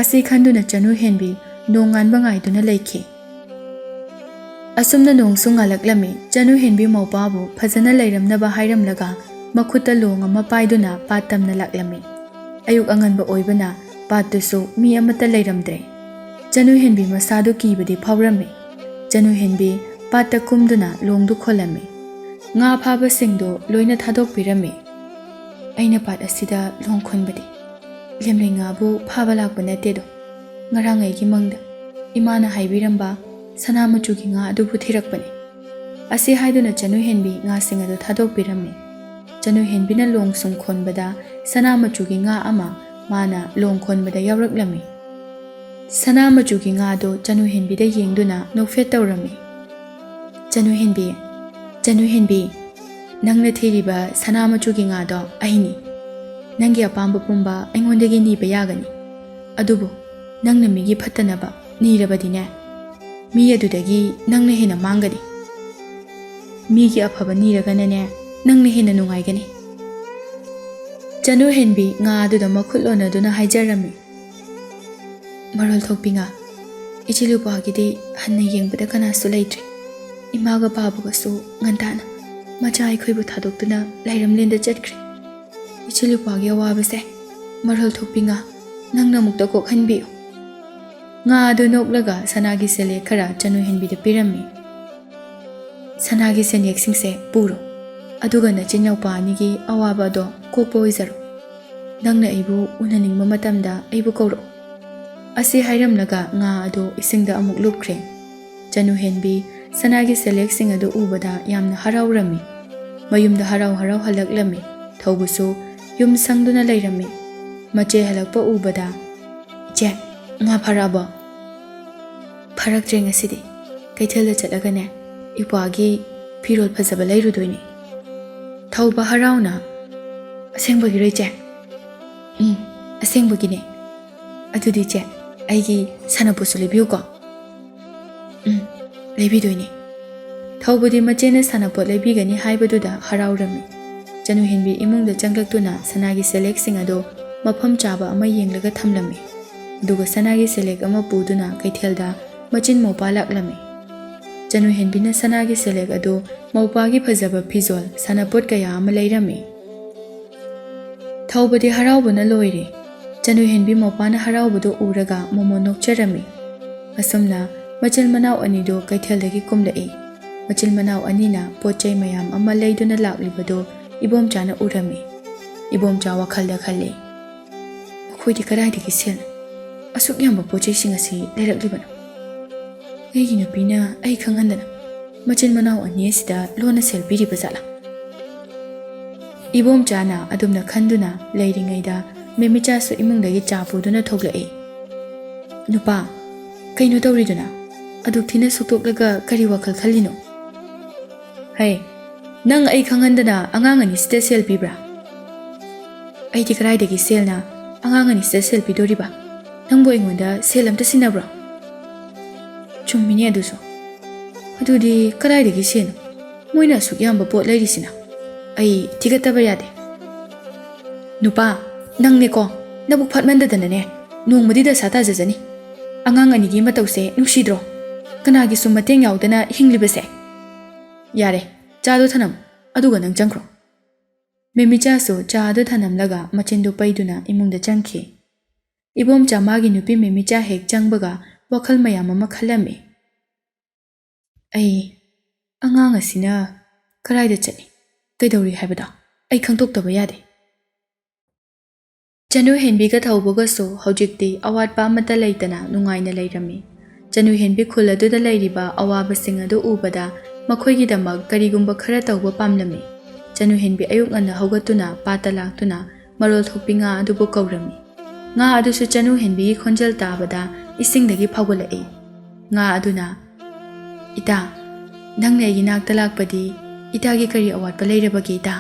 ꯑꯁꯤ ꯈꯟꯗꯨꯅ ꯆꯅꯨ ꯍꯦꯟꯕꯤ ꯅꯣꯡꯉꯥꯟꯕ ꯉꯥꯏꯗꯨꯅ ꯂꯩꯈꯤ꯫ ꯑꯁꯨꯝꯅ ꯅꯣꯡꯁꯨ ꯉꯥꯜꯂꯛꯂꯝꯃꯤ꯫ ꯆꯅꯨ ꯍꯦꯟꯕꯤ ꯃꯧꯄꯥꯕꯨ ꯐꯖꯅ ꯂꯩꯔꯝꯅꯕ ꯍꯥꯏꯔꯝꯂꯒ ꯃꯈꯨꯠꯇ ꯂꯣꯡ ꯑꯃ ꯄꯥꯏꯗꯨꯅ ꯄꯥꯠ ꯇꯝꯅ ꯂꯥꯛꯂꯝꯃꯤ꯫ ꯑꯌꯨꯛ ꯑꯉꯟꯕ ꯑꯣꯏꯕꯅ ꯄꯥꯠꯇꯨꯁꯨ ꯃꯤ ꯑꯃꯠꯇ ꯂꯩꯔꯝꯗ꯭ꯔꯦ꯫ ꯆꯅꯨ ꯍꯦꯟꯕꯤ ꯃꯁꯥꯗꯨ ꯀꯤꯕꯗꯤ ꯐꯥꯎꯔꯝꯃꯤ꯫ ꯆꯅꯨ ꯍꯦꯟꯕꯤ ꯄꯥꯠꯇ ꯀꯨꯝꯗꯨꯅ ꯂꯣꯡꯗꯨ ꯈꯣꯜꯂꯝꯃꯤ꯫ ꯉꯥ ꯐꯥꯕꯁꯤꯡꯗꯨ ꯂꯣꯏꯅ ꯊꯥꯗꯣꯛꯄꯤꯔꯝꯃꯤ꯫ "ꯑꯩꯅ ꯄꯥꯠ ꯑꯁꯤꯗ ꯂꯣꯡ ꯈꯣꯟꯕꯗꯤ ꯂꯦꯝꯂꯩ ꯉꯥꯕꯨ ꯐꯥꯕ ꯂꯥꯛꯄ ꯅꯠꯇꯦꯗꯣ꯫ ꯉꯔꯥꯡ ꯑꯩꯒꯤ ꯃꯪꯗ ꯏꯃꯥꯅ ꯍꯥꯏꯕꯤꯔꯝꯕ ꯁꯅꯥ ꯃꯆꯨꯒꯤ ꯉꯥ ꯑꯗꯨꯕꯨ ꯊꯤꯔꯛꯄꯅꯤ"꯫ ꯑꯁꯤ ꯍꯥꯏꯗꯨꯅ ꯆꯅꯨ ꯍꯦꯟꯕꯤ ꯉꯥꯁꯤꯡ ꯑꯗꯨ ꯊꯥꯗꯣꯛꯄꯤꯔꯝꯃꯤ꯫ ꯆꯅꯨ ꯍꯦꯟꯕꯤꯅ ꯂꯣꯡ ꯁꯨꯝ ꯈꯣꯟꯕꯗ ꯁꯅꯥ ꯃꯆꯨꯒꯤ ꯉꯥ ꯑꯃ ꯃꯥꯅ ꯂꯣꯡ ꯈꯣꯟꯕꯗ ꯌꯥꯎꯔꯛꯂꯝꯃꯤ꯫ ꯁꯅꯥ ꯃꯆꯨꯒꯤ ꯉꯥꯗꯣ ꯆꯅꯨ ꯍꯦꯟꯕꯤꯗ ꯌꯦꯡꯗꯨꯅ ꯅꯣꯛꯐꯦꯠ ꯇꯧꯔꯝꯃꯤ꯫ "ꯆꯅꯨ ꯍꯦꯟꯕꯤ, ꯆꯅꯨ ꯍꯦꯟꯕꯤ, ꯅꯪꯅ ꯊꯤꯔꯤꯕ ꯁꯅꯥ ꯃꯆꯨꯒꯤ ꯉꯥꯗꯣ ꯑꯩꯅꯤ꯫ ꯅꯪꯒꯤ ꯑꯄꯥꯝꯕ ꯄꯨꯝꯕ ꯑꯩꯉꯣꯟꯗꯒꯤ ꯅꯤꯕ ꯌꯥꯒꯅꯤ꯫ ꯑꯗꯨꯕꯨ ꯅꯪꯅ ꯃꯤꯒꯤ ꯐꯠꯇꯅꯕ ꯅꯤꯔꯕꯗꯤꯅꯦ, ꯃꯤ ꯑꯗꯨꯗꯒꯤ ꯅꯪꯅ ꯍꯦꯟꯅ ꯃꯥꯡꯒꯅꯤ꯫ ꯃꯤꯒꯤ ꯑꯐꯕ ꯅꯤꯔꯒꯅꯅꯦ, ꯅꯪꯅ ꯍꯦꯟꯅ ꯅꯨꯡꯉꯥꯏꯒꯅꯤ"꯫ ꯆꯅꯨ ꯍꯦꯟꯕꯤ ꯉꯥ ꯑꯗꯨꯗ ꯃꯈꯨꯠ ꯂꯣꯟꯅꯗꯨꯅ ꯍꯥꯏꯖꯔꯝꯃꯤ꯫ "ꯃꯔꯣꯜ ꯊꯣꯛꯄꯤ ꯉꯥ, ꯏꯆꯦ ꯂꯨꯄꯥꯒꯤꯗꯤ ꯍꯟꯅ ꯌꯦꯡꯕꯗ ꯀꯅꯥꯁꯨ ꯂꯩꯇ꯭ꯔꯦ꯫ ꯏꯃꯥꯒ ꯄꯥꯕꯒꯁꯨ ꯉꯟꯇꯥꯅ ꯃꯆꯥ ꯑꯩꯈꯣꯏꯕꯨ ꯊꯥꯗꯣꯛꯇꯨꯅ ꯂꯥꯏꯔꯝꯂꯦꯟꯗ ꯆꯠꯈ꯭ꯔꯦ꯫ ꯏꯆꯦ ꯂꯨꯄꯥꯒꯤ ꯑꯋꯥꯕꯁꯦ, ꯃꯔꯣꯜ ꯊꯣꯛꯄꯤ ꯉꯥ, ꯅꯪꯅ ꯑꯃꯨꯛꯇ ꯀꯣꯛꯍꯟꯕꯤꯌꯨ"꯫ ꯉꯥ ꯑꯗꯨ ꯅꯣꯛꯂꯒ ꯁꯅꯥꯒꯤ ꯁꯦꯂꯦꯛ ꯈꯔ ꯆꯅꯨ ꯍꯦꯟꯕꯤꯗ ꯄꯤꯔꯝꯃꯤ꯫ "ꯁꯅꯥꯒꯤ ꯁꯦꯟꯌꯦꯛꯁꯤꯡꯁꯦ ꯄꯨꯔꯣ, ꯑꯗꯨꯒ ꯅꯆꯤꯟ ꯅꯧꯄꯥ ꯑꯅꯤꯒꯤ ꯑꯋꯥꯕ ꯑꯗꯣ ꯀꯣꯛꯄ ꯑꯣꯏꯖꯔꯣ꯫ ꯅꯪꯅ ꯑꯩꯕꯨ ꯎꯅꯅꯤꯡꯕ ꯃꯇꯝꯗ ꯑꯩꯕꯨ ꯀꯧꯔꯛꯎ"꯫ ꯑꯁꯤ ꯍꯥꯏꯔꯝꯂꯒ ꯉꯥ ꯑꯗꯨ ꯏꯁꯤꯡꯗ ꯑꯃꯨꯛ ꯂꯨꯞꯈ꯭ꯔꯦ꯫ ꯆꯅꯨ ꯍꯦꯟꯕꯤ ꯁꯅꯥꯒꯤ ꯁꯦꯂꯦꯛꯁꯤꯡ ꯑꯗꯨ ꯎꯕꯗ ꯌꯥꯝꯅ ꯍꯔꯥꯎꯔꯝꯃꯤ꯫ ꯃꯌꯨꯝꯗ ꯍꯔꯥꯎ ꯍꯔꯥꯎ ꯍꯜꯂꯛꯂꯝꯃꯤ꯫ ꯊꯧꯕꯁꯨ ꯌꯨꯝ ꯁꯪꯗꯨꯅ ꯂꯩꯔꯝꯃꯤ꯫ ꯃꯆꯦ ꯍꯜꯂꯛꯄ ꯎꯕꯗ, "ꯏꯆꯦ, ꯉꯥ ꯐꯥꯔꯛꯑꯕꯣ?" "ꯐꯥꯔꯛꯇ꯭ꯔꯦ ꯉꯁꯤꯗꯤ꯫ ꯀꯩꯊꯦꯜꯗ ꯆꯠꯂꯒꯅꯦ, ꯏꯄ꯭ꯋꯥꯒꯤ ꯐꯤꯔꯣꯜ ꯐꯖꯕ ꯂꯩꯔꯨꯗꯣꯏꯅꯦ"꯫ ꯊꯧꯕ ꯍꯔꯥꯎꯅ, "ꯑꯁꯦꯡꯕꯒꯤꯔꯣ ꯏꯆꯦ?" "ꯎꯝ, ꯑꯁꯦꯡꯕꯒꯤꯅꯦ"꯫ "ꯑꯗꯨꯗꯤ ꯏꯆꯦ, ꯑꯩꯒꯤ ꯁꯥꯟꯅꯄꯣꯠꯁꯨ ꯂꯩꯕꯤꯌꯨꯀꯣ"꯫ "ꯎꯝ, ꯂꯩꯕꯤꯗꯣꯏꯅꯦ"꯫ ꯊꯧꯕꯗꯤ ꯃꯆꯦꯅ ꯁꯥꯟꯅꯄꯣꯠ ꯂꯩꯕꯤꯒꯅꯤ ꯍꯥꯏꯕꯗꯨꯗ ꯍꯔꯥꯎꯔꯝꯃꯤ꯫ ꯆꯅꯨ ꯍꯦꯟꯕꯤ ꯏꯃꯨꯡꯗ ꯆꯪꯂꯛꯇꯨꯅ ꯁꯅꯥꯒꯤ ꯁꯦꯂꯦꯛꯁꯤꯡ ꯑꯗꯨ ꯃꯐꯝ ꯆꯥꯕ ꯑꯃ ꯌꯦꯡꯂꯒ ꯊꯝꯂꯝꯃꯤ꯫ ꯑꯗꯨꯒ ꯁꯅꯥꯒꯤ ꯁꯦꯂꯦꯛ ꯑꯃ ꯄꯨꯗꯨꯅ ꯀꯩꯊꯦꯜꯗ ꯃꯆꯤꯟ ꯃꯧꯄꯥ ꯂꯥꯛꯂꯝꯃꯤ꯫ ꯆꯅꯨ ꯍꯦꯟꯕꯤꯅ ꯁꯅꯥꯒꯤ ꯁꯦꯂꯦꯛ ꯑꯗꯨ ꯃꯧꯄꯥꯒꯤ ꯐꯖꯕ ꯐꯤꯖꯣꯜ, ꯁꯥꯟꯅꯄꯣꯠ ꯀꯌꯥ ꯑꯃ ꯂꯩꯔꯝꯃꯤ꯫ ꯊꯧꯕꯗꯤ ꯍꯔꯥꯎꯕꯅ ꯂꯣꯏꯔꯦ꯫ ꯆꯅꯨ ꯍꯦꯟꯕꯤ ꯃꯧꯄꯥꯅ ꯍꯔꯥꯎꯕꯗꯨ ꯎꯔꯒ ꯃꯣꯃꯣꯟ ꯅꯣꯛꯆꯔꯝꯃꯤ꯫ ꯑꯁꯨꯝꯅ ꯃꯆꯤꯟ ꯃꯅꯥꯎ ꯑꯅꯤꯗꯨ ꯀꯩꯊꯦꯜꯗꯒꯤ ꯀꯨꯝꯂꯛꯏ꯫ ꯃꯆꯤꯟ ꯃꯅꯥꯎ ꯑꯅꯤꯅ ꯄꯣꯠ ꯆꯩ ꯃꯌꯥꯝ ꯑꯃ ꯂꯩꯗꯨꯅ ꯂꯥꯛꯂꯤꯕꯗꯨ ꯏꯕꯣꯝꯆꯥꯅ ꯎꯔꯝꯃꯤ꯫ ꯏꯕꯣꯝꯆꯥ ꯋꯥꯈꯜꯗ ꯈꯜꯂꯤ, "ꯃꯈꯣꯏꯗꯤ ꯀꯗꯥꯏꯗꯒꯤ ꯁꯦꯜꯅꯣ ꯑꯁꯨꯛ ꯌꯥꯝꯕ ꯄꯣꯠ ꯆꯩꯁꯤꯡ ꯑꯁꯤ ꯂꯩꯔꯛꯂꯤꯕꯅꯣ? ꯑꯩꯒꯤ ꯅꯨꯄꯤꯅ ꯑꯩ ꯈꯪꯍꯟꯗꯅ ꯃꯆꯤꯟ ꯃꯅꯥꯎ ꯑꯅꯤ ꯑꯁꯤꯗ ꯂꯣꯟꯅ ꯁꯦꯜ ꯄꯤꯔꯤꯕ ꯖꯥꯠꯂꯥ?" ꯏꯕꯣꯝꯆꯥꯅ ꯑꯗꯨꯝꯅ ꯈꯟꯗꯨꯅ ꯂꯩꯔꯤꯉꯩꯗ ꯃꯦꯃꯤꯆꯥꯁꯨ ꯏꯃꯨꯡꯗꯒꯤ ꯆꯥ ꯄꯨꯗꯨꯅ ꯊꯣꯛꯂꯛꯏ꯫ "ꯅꯨꯄꯥ, ꯀꯩꯅꯣ ꯇꯧꯔꯤꯗꯨꯅ? ꯑꯗꯨꯛ ꯊꯤꯅ ꯁꯨꯛꯇꯣꯛꯂꯒ ꯀꯔꯤ ꯋꯥꯈꯜ ꯈꯜꯂꯤꯅꯣ?" "ꯍꯩ, ꯅꯪ ꯑꯩ ꯈꯪꯍꯟꯗꯅ ꯑꯉꯥꯡ ꯑꯅꯤꯁꯤꯗ ꯁꯦꯜ ꯄꯤꯕ꯭ꯔꯥ?" "ꯑꯩꯗꯤ ꯀꯗꯥꯏꯗꯒꯤ ꯁꯦꯜꯅ ꯑꯉꯥꯡ ꯑꯅꯤꯁꯤꯗ ꯁꯦꯜ ꯄꯤꯗꯣꯔꯤꯕ? ꯅꯪꯕꯨ ꯑꯩꯉꯣꯟꯗ ꯁꯦꯜ ꯑꯝꯇ ꯁꯤꯟꯅꯕ꯭ꯔꯣ?" "ꯆꯨꯝꯃꯤꯅꯦ ꯑꯗꯨꯁꯨ꯫ ꯑꯗꯨꯗꯤ ꯀꯗꯥꯏꯗꯒꯤ ꯁꯦꯜꯅꯣ ꯃꯣꯏꯅ ꯑꯁꯨꯛ ꯌꯥꯝꯕ ꯄꯣꯠ ꯂꯩꯔꯤꯁꯤꯅ? ꯑꯩ ꯊꯤꯒꯠꯇꯕ ꯌꯥꯗꯦ꯫ ꯅꯨꯄꯥ, ꯅꯪꯅꯦꯀꯣ, ꯅꯕꯨꯛ ꯐꯠꯃꯟꯗꯗꯅꯅꯦ, ꯅꯣꯡꯃꯗꯤ ꯗꯁꯥ ꯇꯥꯖꯖꯅꯤ꯫ ꯑꯉꯥꯡ ꯑꯅꯤꯒꯤ ꯃꯇꯧꯁꯦ ꯅꯨꯡꯁꯤꯗ꯭ꯔꯣ? ꯀꯅꯥꯒꯤꯁꯨ ꯃꯇꯦꯡ ꯌꯥꯎꯗꯅ ꯍꯤꯡꯂꯤꯕꯁꯦ꯫ ꯌꯥꯔꯦ, ꯆꯥꯗꯣ ꯊꯅꯝ, ꯑꯗꯨꯒ ꯅꯪ ꯆꯪꯈ꯭ꯔꯣ꯫" ꯃꯦꯃꯤꯆꯥꯁꯨ ꯆꯥ ꯑꯗꯨ ꯊꯅꯝꯂꯒ ꯃꯆꯤꯟꯗꯨ ꯄꯩꯗꯨꯅ ꯏꯃꯨꯡꯗ ꯆꯪꯈꯤ꯫ ꯏꯕꯣꯝꯆꯥ ꯃꯥꯒꯤ ꯅꯨꯄꯤ ꯃꯦꯃꯤꯆꯥ ꯍꯦꯛ ꯆꯪꯕꯒ ꯋꯥꯈꯜ ꯃꯌꯥꯝ ꯑꯃ ꯈꯜꯂꯝꯃꯤ꯫ "ꯑꯩ, ꯑꯉꯥꯡ ꯑꯁꯤꯅ ꯀꯗꯥꯏꯗ ꯆꯠꯂꯤ? ꯀꯩꯗꯧꯔꯤ ꯍꯥꯏꯕꯗꯣ ꯑꯩ ꯈꯪꯗꯣꯛꯇꯕ ꯌꯥꯗꯦ꯫" ꯆꯅꯨ ꯍꯦꯟꯕꯤꯒ ꯊꯧꯕꯒꯁꯨ ꯍꯧꯖꯤꯛꯇꯤ ꯑꯋꯥꯠꯄ ꯑꯃꯠꯇ ꯂꯩꯇꯅ ꯅꯨꯡꯉꯥꯏꯅ ꯂꯩꯔꯝꯃꯤ꯫ ꯆꯅꯨ ꯍꯦꯟꯕꯤ ꯈꯨꯜ ꯑꯗꯨꯗ ꯂꯩꯔꯤꯕ ꯑꯋꯥꯕꯁꯤꯡ ꯑꯗꯨ ꯎꯕꯗ ꯃꯈꯣꯏꯒꯤꯗꯃꯛ ꯀꯔꯤꯒꯨꯝꯕ ꯈꯔ ꯇꯧꯕ ꯄꯥꯝꯂꯝꯃꯤ꯫ ꯆꯅꯨ ꯍꯦꯟꯕꯤ ꯑꯌꯨꯛ ꯉꯟꯅ ꯍꯧꯒꯠꯇꯨꯅ ꯄꯥꯠꯇ ꯂꯥꯛꯇꯨꯅ ꯃꯔꯣꯜ ꯊꯣꯛꯄꯤ ꯉꯥ ꯑꯗꯨꯕꯨ ꯀꯧꯔꯝꯃꯤ꯫ ꯉꯥ ꯑꯗꯨꯁꯨ ꯆꯅꯨ ꯍꯦꯟꯕꯤꯒꯤ ꯈꯣꯟꯖꯦꯜ ꯇꯥꯕꯗ ꯏꯁꯤꯡꯗꯒꯤ ꯐꯥꯎꯒꯠꯂꯛꯏ꯫ ꯉꯥ ꯑꯗꯨꯅ, "ꯏꯇꯥ, ꯅꯪꯅ ꯑꯩꯒꯤ ꯅꯥꯛꯇ ꯂꯥꯛꯄꯗꯤ ꯏꯇꯥꯒꯤ ꯀꯔꯤ ꯑꯋꯥꯠꯄ ꯂꯩꯔꯕꯒꯦ ꯏꯇꯥ?"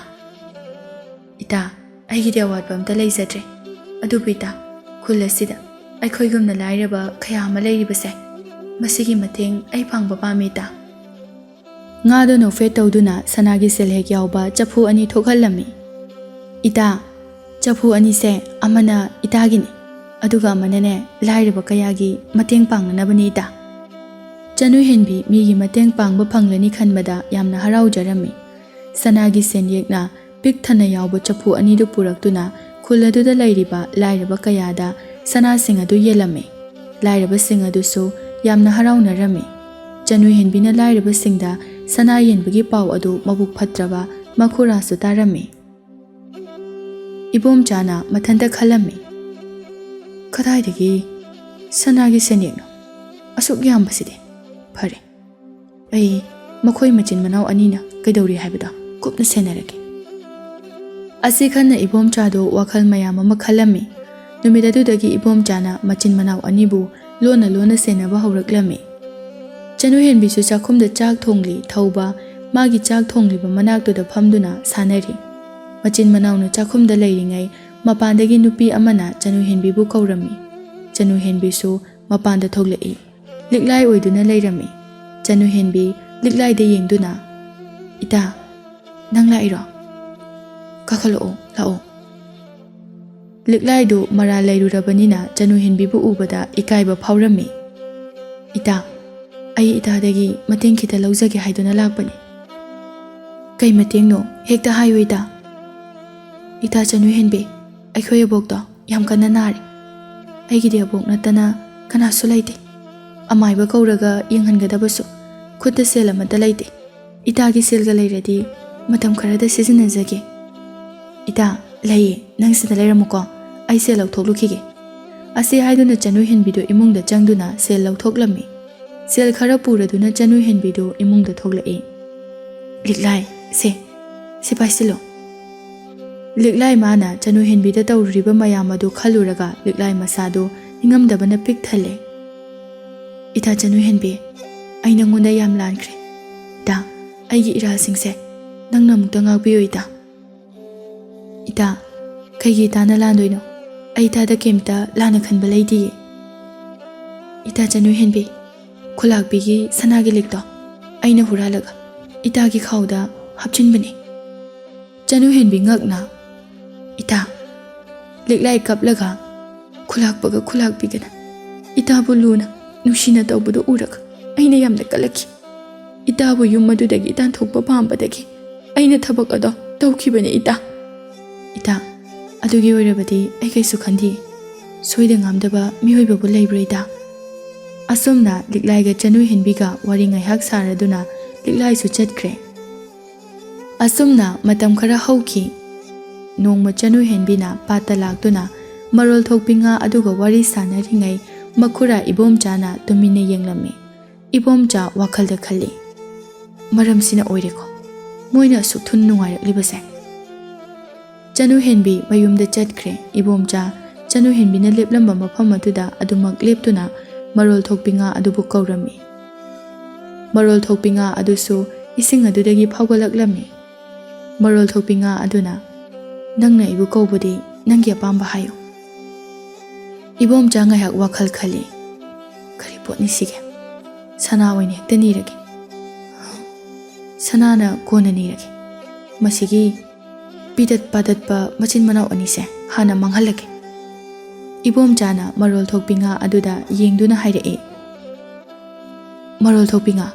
"ꯏꯇꯥ, ꯑꯩꯒꯤꯗꯤ ꯑꯋꯥꯠꯄ ꯑꯝꯇ ꯂꯩꯖꯗ꯭ꯔꯦ꯫ ꯑꯗꯨꯕꯨ ꯏꯇꯥ, ꯈꯨꯜ ꯑꯁꯤꯗ ꯑꯩꯈꯣꯏꯒꯨꯝꯅ ꯂꯥꯏꯔꯕ ꯀꯌꯥ ꯑꯃ ꯂꯩꯔꯤꯕꯁꯦ, ꯃꯁꯤꯒꯤ ꯃꯇꯦꯡ ꯑꯩ ꯄꯥꯡꯕ ꯄꯥꯝꯃꯤ ꯏꯇꯥ꯫" ꯉꯥꯗꯨ ꯅꯣꯛꯐꯦꯠ ꯇꯧꯗꯨꯅ ꯁꯅꯥꯒꯤ ꯁꯦꯜ ꯍꯦꯛ ꯌꯥꯎꯕ ꯆꯐꯨ ꯑꯅꯤ ꯊꯣꯛꯍꯜꯂꯝꯃꯤ꯫ "ꯏꯇꯥ, ꯆꯐꯨ ꯑꯅꯤꯁꯦ ꯑꯃꯅ ꯏꯇꯥꯒꯤꯅꯤ, ꯑꯗꯨꯒ ꯑꯃꯅꯅꯦ ꯂꯥꯏꯔꯕ ꯀꯌꯥꯒꯤ ꯃꯇꯦꯡ ꯄꯥꯡꯅꯅꯕꯅꯤ ꯏꯇꯥ꯫" ꯆꯅꯨ ꯍꯦꯟꯕꯤ ꯃꯤꯒꯤ ꯃꯇꯦꯡ ꯄꯥꯡꯕ ꯐꯪꯂꯅꯤ ꯈꯟꯕꯗ ꯌꯥꯝꯅ ꯍꯔꯥꯎꯖꯔꯝꯃꯤ꯫ ꯁꯅꯥꯒꯤ ꯁꯦꯟꯌꯦꯛꯅ ꯄꯤꯛ ꯊꯟꯅ ꯌꯥꯎꯕ ꯆꯐꯨ ꯑꯅꯤꯗꯨ ꯄꯨꯔꯛꯇꯨꯅ ꯈꯨꯜ ꯑꯗꯨꯗ ꯂꯩꯔꯤꯕ ꯂꯥꯏꯔꯕ ꯀꯌꯥꯗ ꯁꯅꯥꯁꯤꯡ ꯑꯗꯨ ꯌꯦꯜꯂꯝꯃꯤ꯫ ꯂꯥꯏꯔꯕꯁꯤꯡ ꯑꯗꯨꯁꯨ ꯌꯥꯝꯅ ꯍꯔꯥꯎꯅꯔꯝꯃꯤ꯫ ꯆꯅꯨ ꯍꯦꯟꯕꯤꯅ ꯂꯥꯏꯔꯕꯁꯤꯡꯗ ꯁꯅꯥ ꯌꯦꯟꯕꯒꯤ ꯄꯥꯎ ꯑꯗꯨ ꯃꯕꯨꯛ ꯐꯠꯇ꯭ꯔꯕ ꯃꯈꯨꯔꯥꯁꯨ ꯇꯥꯔꯝꯃꯤ꯫ ꯏꯕꯣꯝꯆꯥꯅ ꯃꯊꯟꯇ ꯈꯜꯂꯝꯃꯤ, "ꯀꯗꯥꯏꯗꯒꯤ ꯁꯅꯥꯒꯤ ꯁꯦꯟꯌꯦꯛꯅꯣ ꯑꯁꯨꯛ ꯌꯥꯝꯕꯁꯤꯗꯤ? ꯐꯔꯦ, ꯑꯩ ꯃꯈꯣꯏ ꯃꯆꯤꯟ ꯃꯅꯥꯎ ꯑꯅꯤꯅ ꯀꯩꯗꯧꯔꯤ ꯍꯥꯏꯕꯗꯣ ꯀꯨꯞꯅ ꯁꯦꯟꯅꯔꯒꯦ"꯫ ꯑꯁꯤ ꯈꯟꯅ ꯏꯕꯣꯝꯆꯥꯗꯣ ꯋꯥꯈꯜ ꯃꯌꯥꯝ ꯑꯃ ꯈꯜꯂꯝꯃꯤ꯫ ꯅꯨꯃꯤꯠ ꯑꯗꯨꯗꯒꯤ ꯏꯕꯣꯝꯆꯥꯅ ꯃꯆꯤꯟ ꯃꯅꯥꯎ ꯑꯅꯤꯕꯨ ꯂꯣꯟꯅ ꯂꯣꯟꯅ ꯁꯦꯟꯅꯕ ꯍꯧꯔꯛꯂꯝꯃꯤ꯫ ꯆꯅꯨ ꯍꯦꯟꯕꯤꯁꯨ ꯆꯥꯛꯈꯨꯝꯗ ꯆꯥꯛ ꯊꯣꯡꯂꯤ꯫ ꯊꯧꯕ ꯃꯥꯒꯤ ꯆꯥꯛ ꯊꯣꯡꯂꯤꯕ ꯃꯅꯥꯛꯇꯨꯗ ꯐꯝꯗꯨꯅ ꯁꯥꯟꯅꯔꯤ꯫ ꯃꯆꯤꯟ ꯃꯅꯥꯎꯅ ꯆꯥꯛꯈꯨꯝꯗ ꯂꯩꯔꯤꯉꯩ ꯃꯄꯥꯟꯗꯒꯤ ꯅꯨꯄꯤ ꯑꯃꯅ ꯆꯅꯨ ꯍꯦꯟꯕꯤꯕꯨ ꯀꯧꯔꯝꯃꯤ꯫ ꯆꯅꯨ ꯍꯦꯟꯕꯤꯁꯨ ꯃꯄꯥꯟꯗ ꯊꯣꯛꯂꯛꯏ꯫ ꯂꯤꯛꯂꯥꯏ ꯑꯣꯏꯗꯨꯅ ꯂꯩꯔꯝꯃꯤ꯫ ꯆꯅꯨ ꯍꯦꯟꯕꯤ ꯂꯤꯛꯂꯥꯏꯗ ꯌꯦꯡꯗꯨꯅ, "ꯏꯇꯥ, ꯅꯪ ꯂꯥꯛꯏꯔꯣ? ꯀꯥꯈꯠꯂꯛꯑꯣ, ꯂꯥꯛꯑꯣ"꯫ ꯂꯤꯛꯂꯥꯏꯗꯨ ꯃꯔꯥꯜ ꯂꯩꯔꯨꯔꯕꯅꯤꯅ ꯆꯅꯨ ꯍꯦꯟꯕꯤꯕꯨ ꯎꯕꯗ ꯏꯀꯥꯏꯕ ꯐꯥꯎꯔꯝꯃꯤ꯫ "ꯏꯇꯥ, ꯑꯩ ꯏꯇꯥꯗꯒꯤ ꯃꯇꯦꯡ ꯈꯤꯇ ꯂꯧꯖꯒꯦ ꯍꯥꯏꯗꯨꯅ ꯂꯥꯛꯄꯅꯤ"꯫ "ꯀꯩ ꯃꯇꯦꯡꯅꯣ? ꯍꯦꯛꯇ ꯍꯥꯏꯌꯨ ꯏꯇꯥ"꯫ "ꯏꯇꯥ ꯆꯅꯨ ꯍꯦꯟꯕꯤ, ꯑꯩꯈꯣꯏ ꯑꯕꯣꯛꯇꯣ ꯌꯥꯝ ꯀꯟꯅ ꯅꯥꯔꯦ꯫ ꯑꯩꯒꯤꯗꯤ ꯑꯕꯣꯛ ꯅꯠꯇꯅ ꯀꯅꯥꯁꯨ ꯂꯩꯇꯦ꯫ ꯑꯃꯥꯏꯕ ꯀꯧꯔꯒ ꯌꯦꯡꯍꯟꯒꯗꯕꯁꯨ ꯈꯨꯠꯇ ꯁꯦꯜ ꯑꯃꯠꯇ ꯂꯩꯇꯦ꯫ ꯏꯇꯥꯒꯤ ꯁꯦꯜꯒ ꯂꯩꯔꯗꯤ ꯃꯇꯝ ꯈꯔꯗ ꯁꯤꯖꯤꯟꯅꯖꯒꯦ"꯫ "ꯏꯇꯥ, ꯂꯩꯌꯦ, ꯅꯪ ꯁꯤꯗ ꯂꯩꯔꯝꯃꯨꯀꯣ, ꯑꯩ ꯁꯦꯜ ꯂꯧꯊꯣꯛꯂꯨꯈꯤꯒꯦ"꯫ ꯑꯁꯤ ꯍꯥꯏꯗꯨꯅ ꯆꯅꯨ ꯍꯦꯟꯕꯤꯗꯨ ꯏꯃꯨꯡꯗ ꯆꯪꯗꯨꯅ ꯁꯦꯜ ꯂꯧꯊꯣꯛꯂꯝꯃꯤ꯫ ꯁꯦꯜ ꯈꯔ ꯄꯨꯔꯗꯨꯅ ꯆꯅꯨ ꯍꯦꯟꯕꯤꯗꯨ ꯏꯃꯨꯡꯗ ꯊꯣꯛꯂꯛꯏ꯫ "ꯂꯤꯛꯂꯥꯏ, ꯁꯦ, ꯁꯤ ꯄꯥꯏꯁꯤꯜꯂꯣ"꯫ ꯂꯤꯛꯂꯥꯏ ꯃꯥꯅ ꯆꯅꯨ ꯍꯦꯟꯕꯤꯗ ꯇꯧꯔꯨꯔꯤꯕ ꯃꯌꯥꯝ ꯑꯗꯨ ꯈꯜꯂꯨꯔꯒ ꯂꯤꯛꯂꯥꯏ ꯃꯁꯥꯗꯨ ꯅꯤꯡꯉꯝꯗꯕꯅ ꯄꯤꯛ ꯊꯜꯂꯦ꯫ "ꯏꯇꯥ ꯆꯅꯨ ꯍꯦꯟꯕꯤ, ꯑꯩ ꯅꯪꯉꯣꯟꯗ ꯌꯥꯝ ꯂꯥꯟꯈ꯭ꯔꯦ꯫ ꯏꯇꯥ, ꯑꯩꯒꯤ ꯏꯔꯥꯜꯁꯤꯡꯁꯦ ꯅꯪꯅ ꯑꯃꯨꯛꯇ ꯉꯥꯛꯄꯤꯌꯨ ꯏꯇꯥ"꯫ "ꯏꯇꯥ, ꯀꯩꯒꯤ ꯏꯇꯥꯅ ꯂꯥꯟꯗꯣꯏꯅꯣ? ꯑꯩ ꯏꯇꯥꯗ ꯀꯩꯝꯇ ꯂꯥꯟꯅ ꯈꯟꯕ ꯂꯩꯇꯤꯌꯦ"꯫ "ꯏꯇꯥ ꯆꯅꯨ ꯍꯦꯟꯕꯤ, ꯈꯨꯂꯥꯛꯄꯤꯒꯤ ꯁꯅꯥꯒꯤ ꯂꯤꯛꯇꯣ ꯑꯩꯅ ꯍꯨꯔꯥꯜꯂꯒ ꯏꯇꯥꯒꯤ ꯈꯥꯎꯗ ꯍꯥꯞꯆꯤꯟꯕꯅꯤ"꯫ ꯆꯅꯨ ꯍꯦꯟꯕꯤ ꯉꯛꯅ, "ꯏꯇꯥ"꯫ ꯂꯤꯛꯂꯥꯏ ꯀꯞꯂꯒ, "ꯈꯨꯂꯥꯛꯄꯒ ꯈꯨꯂꯥꯛꯄꯤꯒꯅ ꯏꯇꯥꯕꯨ ꯂꯨꯅ ꯅꯨꯡꯁꯤꯅ ꯇꯧꯕꯗꯨ ꯎꯔꯒ ꯑꯩꯅ ꯌꯥꯝꯅ ꯀꯜꯂꯛꯈꯤ꯫ ꯏꯇꯥꯕꯨ ꯌꯨꯝ ꯑꯗꯨꯗꯒꯤ ꯇꯥꯟꯊꯣꯛꯄ ꯄꯥꯝꯕꯗꯒꯤ ꯑꯩꯅ ꯊꯕꯛ ꯑꯗꯣ ꯇꯧꯈꯤꯕꯅꯤ ꯏꯇꯥ"꯫ "ꯏꯇꯥ, ꯑꯗꯨꯒꯤ ꯑꯣꯏꯔꯕꯗꯤ ꯑꯩ ꯀꯩꯁꯨ ꯈꯟꯗꯦ꯫ ꯁꯣꯏꯗ ꯉꯥꯝꯗꯕ ꯃꯤꯑꯣꯏꯕꯕꯨ ꯂꯩꯕ꯭ꯔꯥ ꯏꯇꯥ?" ꯑꯁꯨꯝꯅ ꯂꯤꯛꯂꯥꯏꯒ ꯆꯅꯨ ꯍꯦꯟꯕꯤꯒ ꯋꯥꯔꯤ ꯉꯥꯏꯍꯥꯛ ꯁꯥꯔꯗꯨꯅ ꯂꯤꯛꯂꯥꯏꯁꯨ ꯆꯠꯈ꯭ꯔꯦ꯫ ꯑꯁꯨꯝꯅ ꯃꯇꯝ ꯈꯔ ꯍꯧꯈꯤ꯫ ꯅꯣꯡꯃ ꯆꯅꯨ ꯍꯦꯟꯕꯤꯅ ꯄꯥꯠꯇ ꯂꯥꯛꯇꯨꯅ ꯃꯔꯣꯜ ꯊꯣꯛꯄꯤ ꯉꯥ ꯑꯗꯨꯒ ꯋꯥꯔꯤ ꯁꯥꯟꯅꯔꯤꯉꯩ ꯃꯈꯨꯔꯥ ꯏꯕꯣꯝꯆꯥꯅ ꯇꯨꯃꯤꯟꯅ ꯌꯦꯡꯂꯝꯃꯤ꯫ ꯏꯕꯣꯝꯆꯥ ꯋꯥꯈꯜꯗ ꯈꯜꯂꯤ, "ꯃꯔꯝꯁꯤꯅ ꯑꯣꯏꯔꯦꯀꯣ ꯃꯣꯏꯅ ꯑꯁꯨꯛ ꯊꯨꯅ ꯅꯨꯡꯉꯥꯏꯔꯛꯂꯤꯕꯁꯦ"꯫ ꯆꯅꯨ ꯍꯦꯟꯕꯤ ꯃꯌꯨꯝꯗ ꯆꯠꯈ꯭ꯔꯦ꯫ ꯏꯕꯣꯝꯆꯥ ꯆꯅꯨ ꯍꯦꯟꯕꯤꯅ ꯂꯦꯞꯂꯝꯕ ꯃꯐꯝ ꯑꯗꯨꯗ ꯑꯗꯨꯃꯛ ꯂꯦꯞꯇꯨꯅ ꯃꯔꯣꯜ ꯊꯣꯛꯄꯤ ꯉꯥ ꯑꯗꯨꯕꯨ ꯀꯧꯔꯝꯃꯤ꯫ ꯃꯔꯣꯜ ꯊꯣꯛꯄꯤ ꯉꯥ ꯑꯗꯨꯁꯨ ꯏꯁꯤꯡ ꯑꯗꯨꯗꯒꯤ ꯐꯥꯎꯒꯠꯂꯛꯂꯝꯃꯤ꯫ ꯃꯔꯣꯜ ꯊꯣꯛꯄꯤ ꯉꯥ ꯑꯗꯨꯅ, "ꯅꯪꯅ ꯑꯩꯕꯨ ꯀꯧꯕꯗꯤ ꯅꯪꯒꯤ ꯑꯄꯥꯝꯕ ꯍꯥꯏꯌꯨ"꯫ ꯏꯕꯣꯝꯆꯥ ꯉꯥꯏꯍꯥꯛ ꯋꯥꯈꯜ ꯈꯜꯂꯤ꯫ "ꯀꯔꯤ ꯄꯣꯠꯅꯤ ꯁꯤꯒꯦ? ꯁꯅꯥ ꯑꯣꯏꯅ ꯍꯦꯛꯇ ꯅꯤꯔꯒꯦ꯫ ꯁꯅꯥꯅ ꯀꯣꯟꯅ ꯅꯤꯔꯒꯦ꯫ ꯃꯁꯤꯒꯤ ꯄꯤꯗꯠ ꯄꯥꯗꯠꯄ ꯃꯆꯤꯟ ꯃꯅꯥꯎ ꯑꯅꯤꯁꯦ ꯍꯥꯟꯅ ꯃꯥꯡꯍꯜꯂꯒꯦ"꯫ ꯏꯕꯣꯝꯆꯥꯅ ꯃꯔꯣꯜ ꯊꯣꯛꯄꯤ ꯉꯥ ꯑꯗꯨꯗ ꯌꯦꯡꯗꯨꯅ ꯍꯥꯏꯔꯛꯏ, "ꯃꯔꯣꯜ ꯊꯣꯛꯄꯤ ꯉꯥ,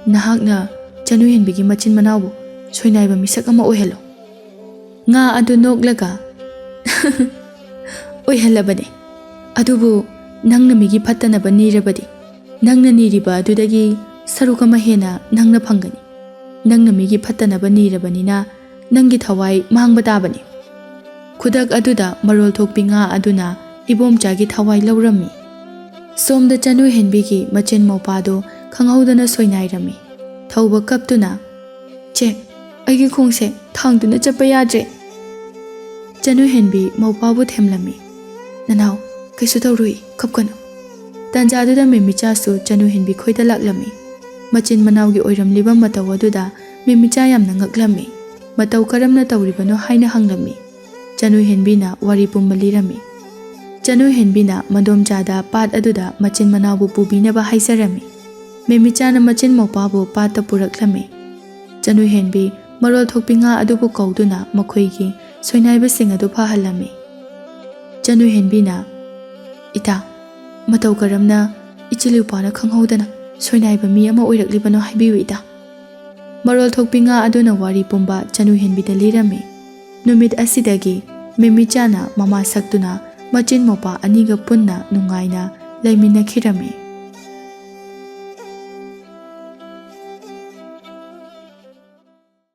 ꯅꯍꯥꯛꯅ ꯆꯅꯨ ꯍꯦꯟꯕꯤꯒꯤ ꯃꯆꯤꯟ ꯃꯅꯥꯎꯕꯨ ꯁꯣꯏꯅꯥꯏꯕ ꯃꯤꯁꯛ ꯑꯃ ꯑꯣꯏꯍꯜꯂꯣ"꯫ ꯉꯥ ꯑꯗꯨ ꯅꯣꯛꯂꯒ, "ꯑꯣꯏꯍꯜꯂꯕꯅꯦ꯫ ꯑꯗꯨꯕꯨ ꯅꯪꯅ ꯃꯤꯒꯤ ꯐꯠꯇꯅꯕ ꯅꯤꯔꯕꯗꯤ, ꯅꯪꯅ ꯅꯤꯔꯤꯕ ꯑꯗꯨꯗꯒꯤ ꯁꯔꯨꯛ ꯑꯃ ꯍꯦꯟꯅ ꯅꯪꯅ ꯐꯪꯒꯅꯤ꯫ ꯅꯪꯅ ꯃꯤꯒꯤ ꯐꯠꯇꯅꯕ ꯅꯤꯔꯕꯅꯤꯅ ꯅꯪꯒꯤ ꯊꯋꯥꯏ ꯃꯥꯡꯕ ꯇꯥꯕꯅꯤ"꯫ ꯈꯨꯗꯛ ꯑꯗꯨꯗ ꯃꯔꯣꯜ ꯊꯣꯛꯄꯤ ꯉꯥ ꯑꯗꯨꯅ ꯏꯕꯣꯝꯆꯥꯒꯤ ꯊꯋꯥꯏ ꯂꯧꯔꯝꯃꯤ꯫ ꯁꯣꯝꯗ ꯆꯅꯨ ꯍꯦꯟꯕꯤꯒꯤ ꯃꯆꯤꯟ ꯃꯧꯄꯥꯗꯨ ꯈꯪꯍꯧꯗꯅ ꯁꯣꯏꯅꯥꯏꯔꯝꯃꯤ꯫ ꯊꯧꯕ ꯀꯞꯇꯨꯅ, "ꯆꯦ, ꯑꯩꯒꯤ ꯈꯣꯡꯁꯦ ꯊꯥꯡꯗꯨꯅ ꯆꯠꯄ ꯌꯥꯗ꯭ꯔꯦ"꯫ ꯆꯅꯨ ꯍꯦꯟꯕꯤ ꯃꯧꯄꯥꯕꯨ ꯊꯦꯝꯂꯝꯃꯤ꯫ "ꯅꯅꯥꯎ, ꯀꯩꯁꯨ ꯇꯧꯔꯨꯏ, ꯀꯞꯀꯅꯨ"꯫ ꯇꯥꯟꯖꯥꯗꯨꯗ ꯃꯦꯃꯤꯆꯥꯁꯨ ꯆꯅꯨ ꯍꯦꯟꯕꯤ ꯈꯣꯏꯗ ꯂꯥꯛꯂꯝꯃꯤ꯫ ꯃꯆꯤꯟ ꯃꯅꯥꯎꯒꯤ ꯑꯣꯏꯔꯝꯂꯤꯕ ꯃꯇꯧ ꯑꯗꯨꯗ ꯃꯦꯃꯤꯆꯥ ꯌꯥꯝꯅ ꯉꯛꯂꯝꯃꯤ꯫ ꯃꯇꯧ ꯀꯔꯝꯅ ꯇꯧꯔꯤꯕꯅꯣ ꯍꯥꯏꯅ ꯍꯪꯂꯝꯃꯤ꯫ ꯆꯅꯨ ꯍꯦꯟꯕꯤꯅ ꯋꯥꯔꯤ ꯄꯨꯝꯕ ꯂꯤꯔꯝꯃꯤ꯫ ꯆꯅꯨ ꯍꯦꯟꯕꯤꯅ ꯃꯗꯣꯝꯆꯥꯗ ꯄꯥꯠ ꯑꯗꯨꯗ ꯃꯆꯤꯟ ꯃꯅꯥꯎꯕꯨ ꯄꯨꯕꯤꯅꯕ ꯍꯥꯏꯖꯔꯝꯃꯤ꯫ ꯃꯦꯃꯤꯆꯥꯅ ꯃꯆꯤꯟ ꯃꯧꯄꯥꯕꯨ ꯄꯥꯠꯇ ꯄꯨꯔꯛꯂꯝꯃꯤ꯫ ꯆꯅꯨ ꯍꯦꯟꯕꯤ ꯃꯔꯣꯜ ꯊꯣꯛꯄꯤ ꯉꯥ ꯑꯗꯨꯕꯨ ꯀꯧꯗꯨꯅ ꯃꯈꯣꯏꯒꯤ ꯁꯣꯏꯅꯥꯏꯕꯁꯤꯡ ꯑꯗꯨ ꯐꯍꯜꯂꯝꯃꯤ꯫ ꯆꯅꯨ ꯍꯦꯟꯕꯤꯅ, "ꯏꯇꯥ, ꯃꯇꯧ ꯀꯔꯝꯅ ꯏꯆꯤꯜ ꯏꯄ꯭ꯋꯥꯅ ꯈꯪꯍꯧꯗꯅ ꯁꯣꯏꯅꯥꯏꯕ ꯃꯤ ꯑꯃ ꯑꯣꯏꯔꯛꯂꯤꯕꯅꯣ ꯍꯥꯏꯕꯤꯌꯨ ꯏꯇꯥ"꯫ ꯃꯔꯣꯜ ꯊꯣꯛꯄꯤ ꯉꯥ ꯑꯗꯨꯅ ꯋꯥꯔꯤ ꯄꯨꯝꯕ ꯆꯅꯨ ꯍꯦꯟꯕꯤꯗ ꯂꯤꯔꯝꯃꯤ꯫ ꯅꯨꯃꯤꯠ ꯑꯁꯤꯗꯒꯤ ꯃꯦꯃꯤꯆꯥꯅ ꯃꯃꯥ ꯁꯛꯇꯨꯅ ꯃꯆꯤꯟ ꯃꯧꯄꯥ ꯑꯅꯤꯒ ꯄꯨꯟꯅ ꯅꯨꯡꯉꯥꯏꯅ ꯂꯩꯃꯤꯟꯅꯈꯤꯔꯝꯃꯤ꯫